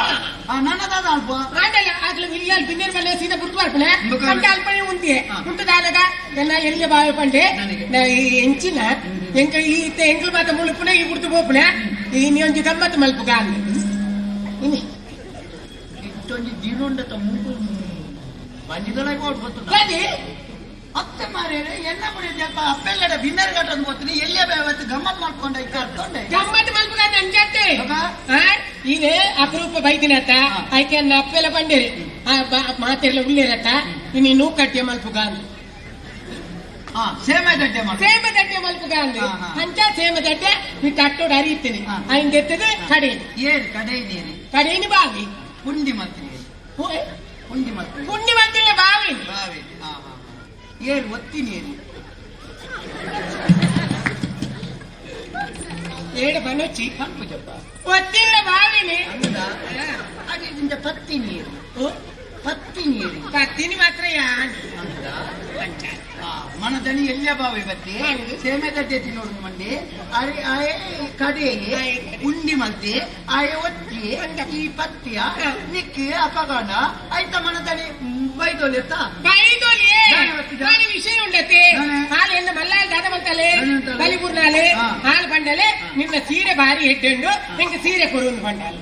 ಆ ನನ್ನ ದಾದ ಅಲ್ಪ ಆಂಡಲ್ಲ ಆಗ್ಲೂ ಇಲ್ಲ ಅಲ್ಲಿ ಬಿನ್ನೇರ್ ಮನೆ ಸೀದಾ ಬುರ್ದು ಬರ್ಪಣೆ ಬುಕ್ಕ ಅಂಟ ಅಲ್ಪನೆ ಉಂತಿಯೆ ಹಾ. ಉಂಟು ದಾಲಗ ನನ್ನ ಎಲ್ಲಿ ಬಾವಿ ಪಂಡೆ ನನಗೆ. ನಾ ಈ ಎಂಚಿನ ಎಂಕ ಈ ಇತ್ತೆ ಎಂಕಲ್ ಮಾತ ಮುಳುಪುಣೆ ಈ ಬುಡ್ದು ಪೋಪುಣೆ ಈ ನೀ ಗಮ್ಮತ್ತು ಮಲ್ಪುಗ ಅಂದೆ ಇನಿ ಇಷ್ಟೊಂಜಿ ದಿನೊಂಡತ ಮೂಗು ಬಂಜಿದೊಳಗೆ ಓಡ್ ಗೊತ್ತುಂಡ ಅದೇ ಅತ್ತೆ ಮಾರೇರೆ ಎನ್ನ ಪಡೆಯಪ್ಪ ಅಪ್ಪೆಲ್ಲಡ ಬಿನ್ನರ್ ಗಟ್ಟಂದು ಗೊತ್ತಿನಿ ಎಲ್ಲೇ ಬೇವತ್ತು ಗಮ್ಮತ್ ಮಾಡ್ಕೊಂಡ ಇಕ್ಕ ಅರ್ಥೊಂಡೆ ಗಮ್ಮತ್ತು ಮಲ್ಪುಗ ಅಂಜಾತೆ ಬಾಬಾ. ಇದೇ ಅಪರೂಪ ಬೈದಿನತ್ತ ಹಾ. ಆಯ್ಕೆ ಅನ್ನ ಅಪ್ಪೆಲ್ಲ ಬಂಡೇರಿ ಮಾತೆಲ್ಲ ಉಳ್ಳೇರತ್ತ ಇನ್ನು ನೂಕಟ್ಟಿಯ ಮಲ್ಪುಗ ಅಂದೆ ಹಾ ಸೇಮೆ ಗಡ್ಡೆ ಮಾಡ ಸೇಮ ದಡ್ಡೆ ಮಲ್ಪುಗ ಅಂದೆ ಹಾ, ಹಾ. ಅಂಚ ಸೇಮ ದಡ್ಡೆ ನೀ ತಟ್ಟೋಡು ಅರಿಯುತ್ತೇನೆ ಹಾ. ಐಂದೆತ್ತದ ಕಡೆಯದು ಏರು ಕಡೆ ಇದೀನಿ ಕಡೆಯನಿ ಬಾವಿ ಪುಂಡಿ ಮಲ್ತೀನಿ ಪುಂಡಿ ಮಲ್ತೀನಿ ಪುಣ್ಯ ಬಂದಿಲ್ಲ ಬಾವಿ ಬಾವಿ ಹಾ ಹಾ ಏರು ಒತ್ತಿ ನೀರು ಏಳು ಬನೊಚ್ಚಿ ಪಂಪುಜಪ್ಪ ಒತ್ತಿಲ್ಲ ಬಾವಿನಿ ಅಂದ ಅದೇ ಪತ್ತಿ ನೀರು ಪತ್ತಿ ನೀರು ಪತ್ತಿನಿ ಮಾತ್ರ ಯಾನ್ ಅಂದ ಮನದಣಿ ಎಲ್ಲ ಬಾವಿ ಬತ್ತಿ ಹೌದು. ಸೇಮೆ ಗಡ್ಡೆ ತಿನ್ನೋಡು ಮಂಡಿ ಅರೆ ಆಯೆ ಕಡೆಗೆ ಆಯೆ ಕಡೆ. ಉಂಡಿ ಮಲ್ತಿ ಆಯೆ ಒತ್ತಿ ಈ ಪತ್ತಿಯ ಹಾ. ನಿಕ್ಕಿ ಅಪಗಾಂಡ ಆಯ್ತ ಮನದಣಿ ಬೈದೋಲೆತ್ತ ಬೈದೋಲಿ ನಾನೇ ಒತ್ತಿದ. ನಾನೇ ವಿಷಯ ಉಂಡತೆ ನಾನೇ. ಹಾಲು ಎನ್ನ ಮಲ್ಲಾಲ್ ದಾದ ಬಂತಲೆ ನಾನೇ ಅಂತಲೆ. ಬಲಿಪುರ್ನಾಲೆ ಹಾ. ಹಾಲು ಬಂಡಲೆ ನಿನ್ನ ಸೀರೆ ಭಾರಿ ಹೆಡ್ಡೆಂಡು ನಿಂಗೆ ಸೀರೆ ಕೊರುಂದು ಬಂಡಾಲು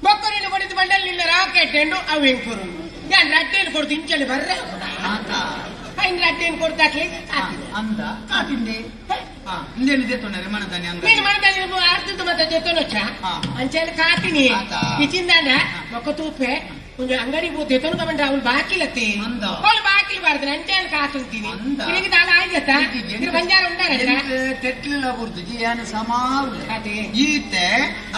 ಬೊಕ್ಕರಿನ ಕೊಡಿದ ಬಂಡಲ್ ನಿನ್ನ ರಾಕ್ ಹೆಡ್ಡೆಂಡು ಅವು ಹೆಂಗ್ ಕೊರುಂದು ಯಾನ್ ರಡ್ಡೇನು ಕೊಡ್ದು ಇಂಚಲ್ಲಿ ಬರ್ರೆ ಆತ ಐನ್ ರಡ್ಡೇನು ಕೊಡ್ತಾಕ್ಲಿ ಅಂದ ಕಾತಿಂದೆ ಹಾ ಇಂದೇನು ತೊಂದರೆ ಮನದಣಿ ಅಂದ ನೀನು ಮನದಲ್ಲಿ ಅರ್ಧದ ಮತ್ತೆ ಜೊತೆನೊಚ್ಚ ಹಾ. ಅಂಚೆಲ್ಲ ಕಾತಿನಿ ಆತ. ಇಚಿಂದಾನ ಒಕ್ಕ ತೂಪೆ ಒಂದು ಅಂಗಡಿ ಪೂತೆ ತೊನಕ ಬಂದ್ರೆ ಅವಳು ಬಾಕಿಲತ್ತಿ ಅಂದ. ಅವಳು ಬಾಕಿಲ್ ಬಾರ್ದು ಅಂಚೆಲ್ಲ ಕಾತುಂತೀನಿ ಅಂದ. ನಿನಗೆ ದಾನ ಆಯ್ತ ಇದು ಬಂಜಾರ ಉಂಡಾರಲ್ಲ ಟೆಟ್ಲಿಲ ಬುರ್ದು ಯಾನ ಸಮಾವು ಅದೇ ಈತೆ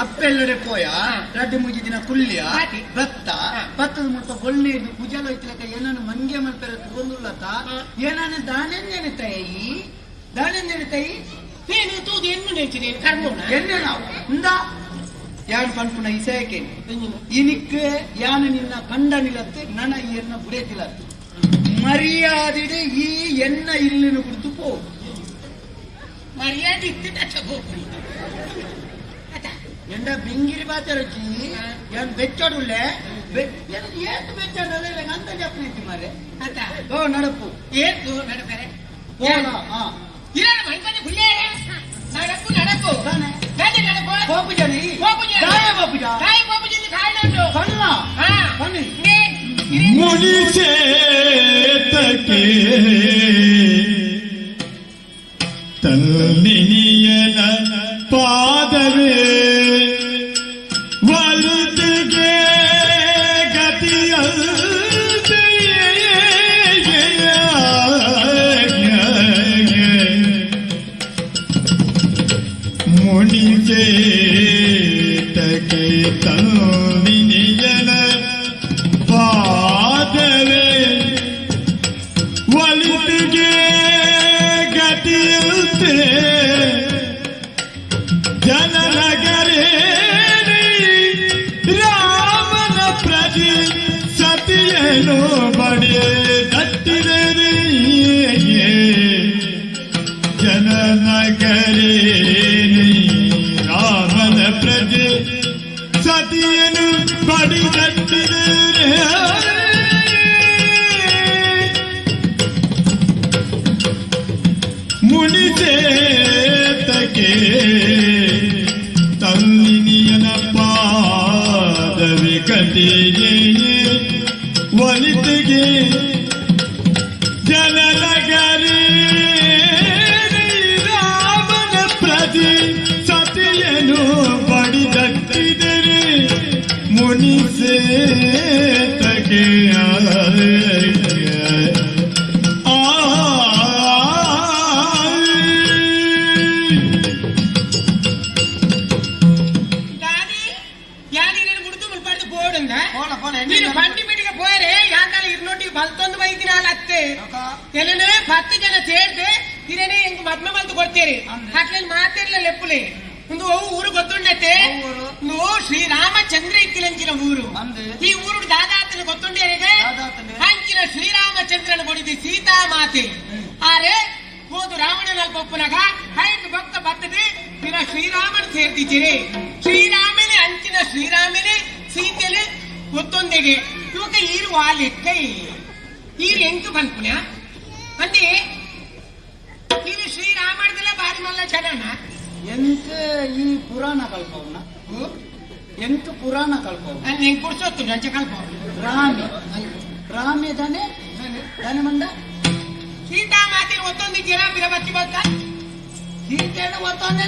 ಅಪ್ಪೆಲ್ಲಡೆ ಪೋಯ ಹಾ. ರಡ್ಡು ಮುಜಿ ದಿನ ಕುಳ್ಳಿಯ ಆತಿ. ಭತ್ತ ಹಾ. ಭತ್ತದ ಮುಟ್ಟ ಬೊಳ್ಳೆ ಕುಜಲ ಹೋಯ್ತಿಲಕ ಏನನ್ನು ಮಂಗೆ ಮಲ್ಪೆರ ತಗೊಂಡುಲ್ಲತ ಹಾ. ಏನಾನು ದಾನೆಂದೇನೆ ತಾಯಿ ದಾನೆಂದೇನೆ ತಾಯಿ ನೀನು ತೂದು ಎನ್ನು ನೆಂಚಿ ನೀನು ಕರ್ಮೋಣ ಎಣ್ಣೆ ನಾವು ಇಂದ ಯಾನ್ ಪನ್ಪುನ ಇಸಯಕ್ಕೆ ಇನಿಕ್ ಯಾನ್ ನಿನ್ನ ಕಂಡ ನಿಲತ್ತು ನನ ಎನ್ನ ಬುಡೇತಿಲತ್ತು ಮರ್ಯಾದಿಡು ಈ ಎನ್ನ ಇಲ್ಲಿನ ಕುಡಿದು ಪೋ. ಮರ್ಯಾದೆ ಇತ್ತು ತಕ್ಷ ಹೋಗ್ರಿ ಅತ್ತ. ಎಂಡ ಬಿಂಗಿರಿ ಬಾತರಚ್ಚಿ ಯಾನ್ ಬೆಚ್ಚಡುಲ್ಲೆ ಏತ್ ಬೆಚ್ಚಡಲ್ಲ ಅಂತ ಜಪ್ನೈತಿ ಮಾರೆ. ಅತ್ತ. ಓ ನಡಪು. ಏತು ನಡಪರೆ? ಹೋಲ ಹಾ. ಇಲ್ಲ ಮೈಪನೆ ಹುಲ್ಲೇ ನಡಕು ನಡಕು. ತಾನೆ. ದಾದೆ ನಡಕು. ಬಾಪುಜನಿ. ಬಾಪುಜ. ದಾಯ ಬಾಪುಜ. ತಾಯಿ ಬಾಪುಜಿಂದ ಕಾರಣ ಉಂಟು. ಸಣ್ಣ ಹಾ. ಬನ್ನಿ. ನೇ, ಇರಿ. ಮುನಿಚೇತಕ್ಕೆ ತನ್ನಿನಿಯನ ಪಾದವೇ ವಲುತಿಗೆ ಗತಿಯಂತೆ ಮುನಿಚೇತಕ್ಕೆ ತನ್ನಿನಿಯನ ಪಾದವೇ ಒಲಿತಿಗೆ ಗತಿಯುತ್ತೆ ಜನನಗರೇ ರಾಮನ ಪ್ರಜೆ ಸತಿಯನು ಬಡೆ ತಟ್ಟಿದರೆ ಜನನಗರೇ ರಾಮನ ಪ್ರಜೆ ಸತಿಯನು ಬಡಿ ತಟ್ಟಿದರೆ ಮುನಿಚೇತಕ್ಕೆ ತನ್ನಿನಿಯನ ಪಾದವಿ ಕಟಿಗೆ ಒಲಿತಿಗೆ ಜನನಗರಿ ರಾಮನ ಪ್ರತಿ ಸತಿಯನು ಬಡಿದಟ್ಟಿದರೆ ಮುನಿಸೇತಕ್ಕೆ ಆ. ದಾದಿ ಯಾನಿನ ಮುಡ್ದು ಮುಲ್ಪಾಡ್ದು ಬೋರ್ಡ್ போல போல. ನೀನು ಬಂಡಿ ಮೀಟಿಗೆ ಪೋಯರೆ ಯಾಂದಾಲ ಇರ್ನೋಟಿಗೆ ಬಲ್ತೊಂದು ಬೈದಿನ ಅತ್ತೆ ಎಲ್ಲನೇ 10 ಜನ ಸೇರ್ದೆ ಹಿರೇನೆ ಎಂಗ್ ಮದ್ಮೆ ಮಲ್ತು ಕೊಡ್ತೀರಿ. ಅಂದೆ. ಅಟ್ಲಲ್ಲಿ ಮಾತಿರ್ಲ ಲೆಪ್ಪುಲೆ ಒಂದು ಅವು ಊರು ಗೊತ್ತುಂಡತ್ತೆ. ಅವು ಊರು? ಒಂದು ಶ್ರೀರಾಮಚಂದ್ರ ಇತ್ತಿಲಂಚಿನ ಊರು. ಅಂದೆ. ಈ ಊರು ದಾದಾತನ ಗೊತ್ತುಂಡೇರಿಗೆ. ದಾದಾತನ. ಅಂಚಿನ ಶ್ರೀರಾಮಚಂದ್ರನ ಕೊಡಿದಿ ಸೀತಾಮಾತೆ ಆರೆ ಹೋದು ರಾವಣನ ಪಪ್ಪುನಗ ಐದು ಭಕ್ತ ಬರ್ತದೆ ದಿನ ಶ್ರೀರಾಮನ ಸೇರ್ತಿದ್ದೀರಿ. ಶ್ರೀರಾಮನೇ ಅಂಚಿನ ಶ್ರೀರಾಮನೇ ಸೀತೆಲೆ ಒತ್ತೊಂದೆಗೆ ಇವಾಗ ಈರು ಆ ಲೆಕ್ಕ ಈರು ಎಂಕು ಪನ್ಪುನ ಅಂದೆ ಇದು ಶ್ರೀರಾಮಣದಲ್ಲ ಬಾರಿ ಮಲ್ಲ ಜನನ. ಎಂತ ಈ ಪುರಾಣ ಕಲ್ಪವನ ಎಂತ ಪುರಾಣ ಕಲ್ಪವನ. ಅಲ್ಲಿ ಹೆಂಗ್ ಕುಡ್ಸೋತ್ತು ಅಂಚೆ ಕಲ್ಪ. ರಾಮೆ ರಾಮೆ ತಾನೆ ತಾನೆ ಮಂಡ. ಸೀತಾಮಾತೆ ಒತ್ತೊಂದಿದ್ದೀರಾ ಬಿರಬತ್ತಿ ಬತ್ತ. ಸೀತೆಯನ್ನು ಒತ್ತೊಂದೇ.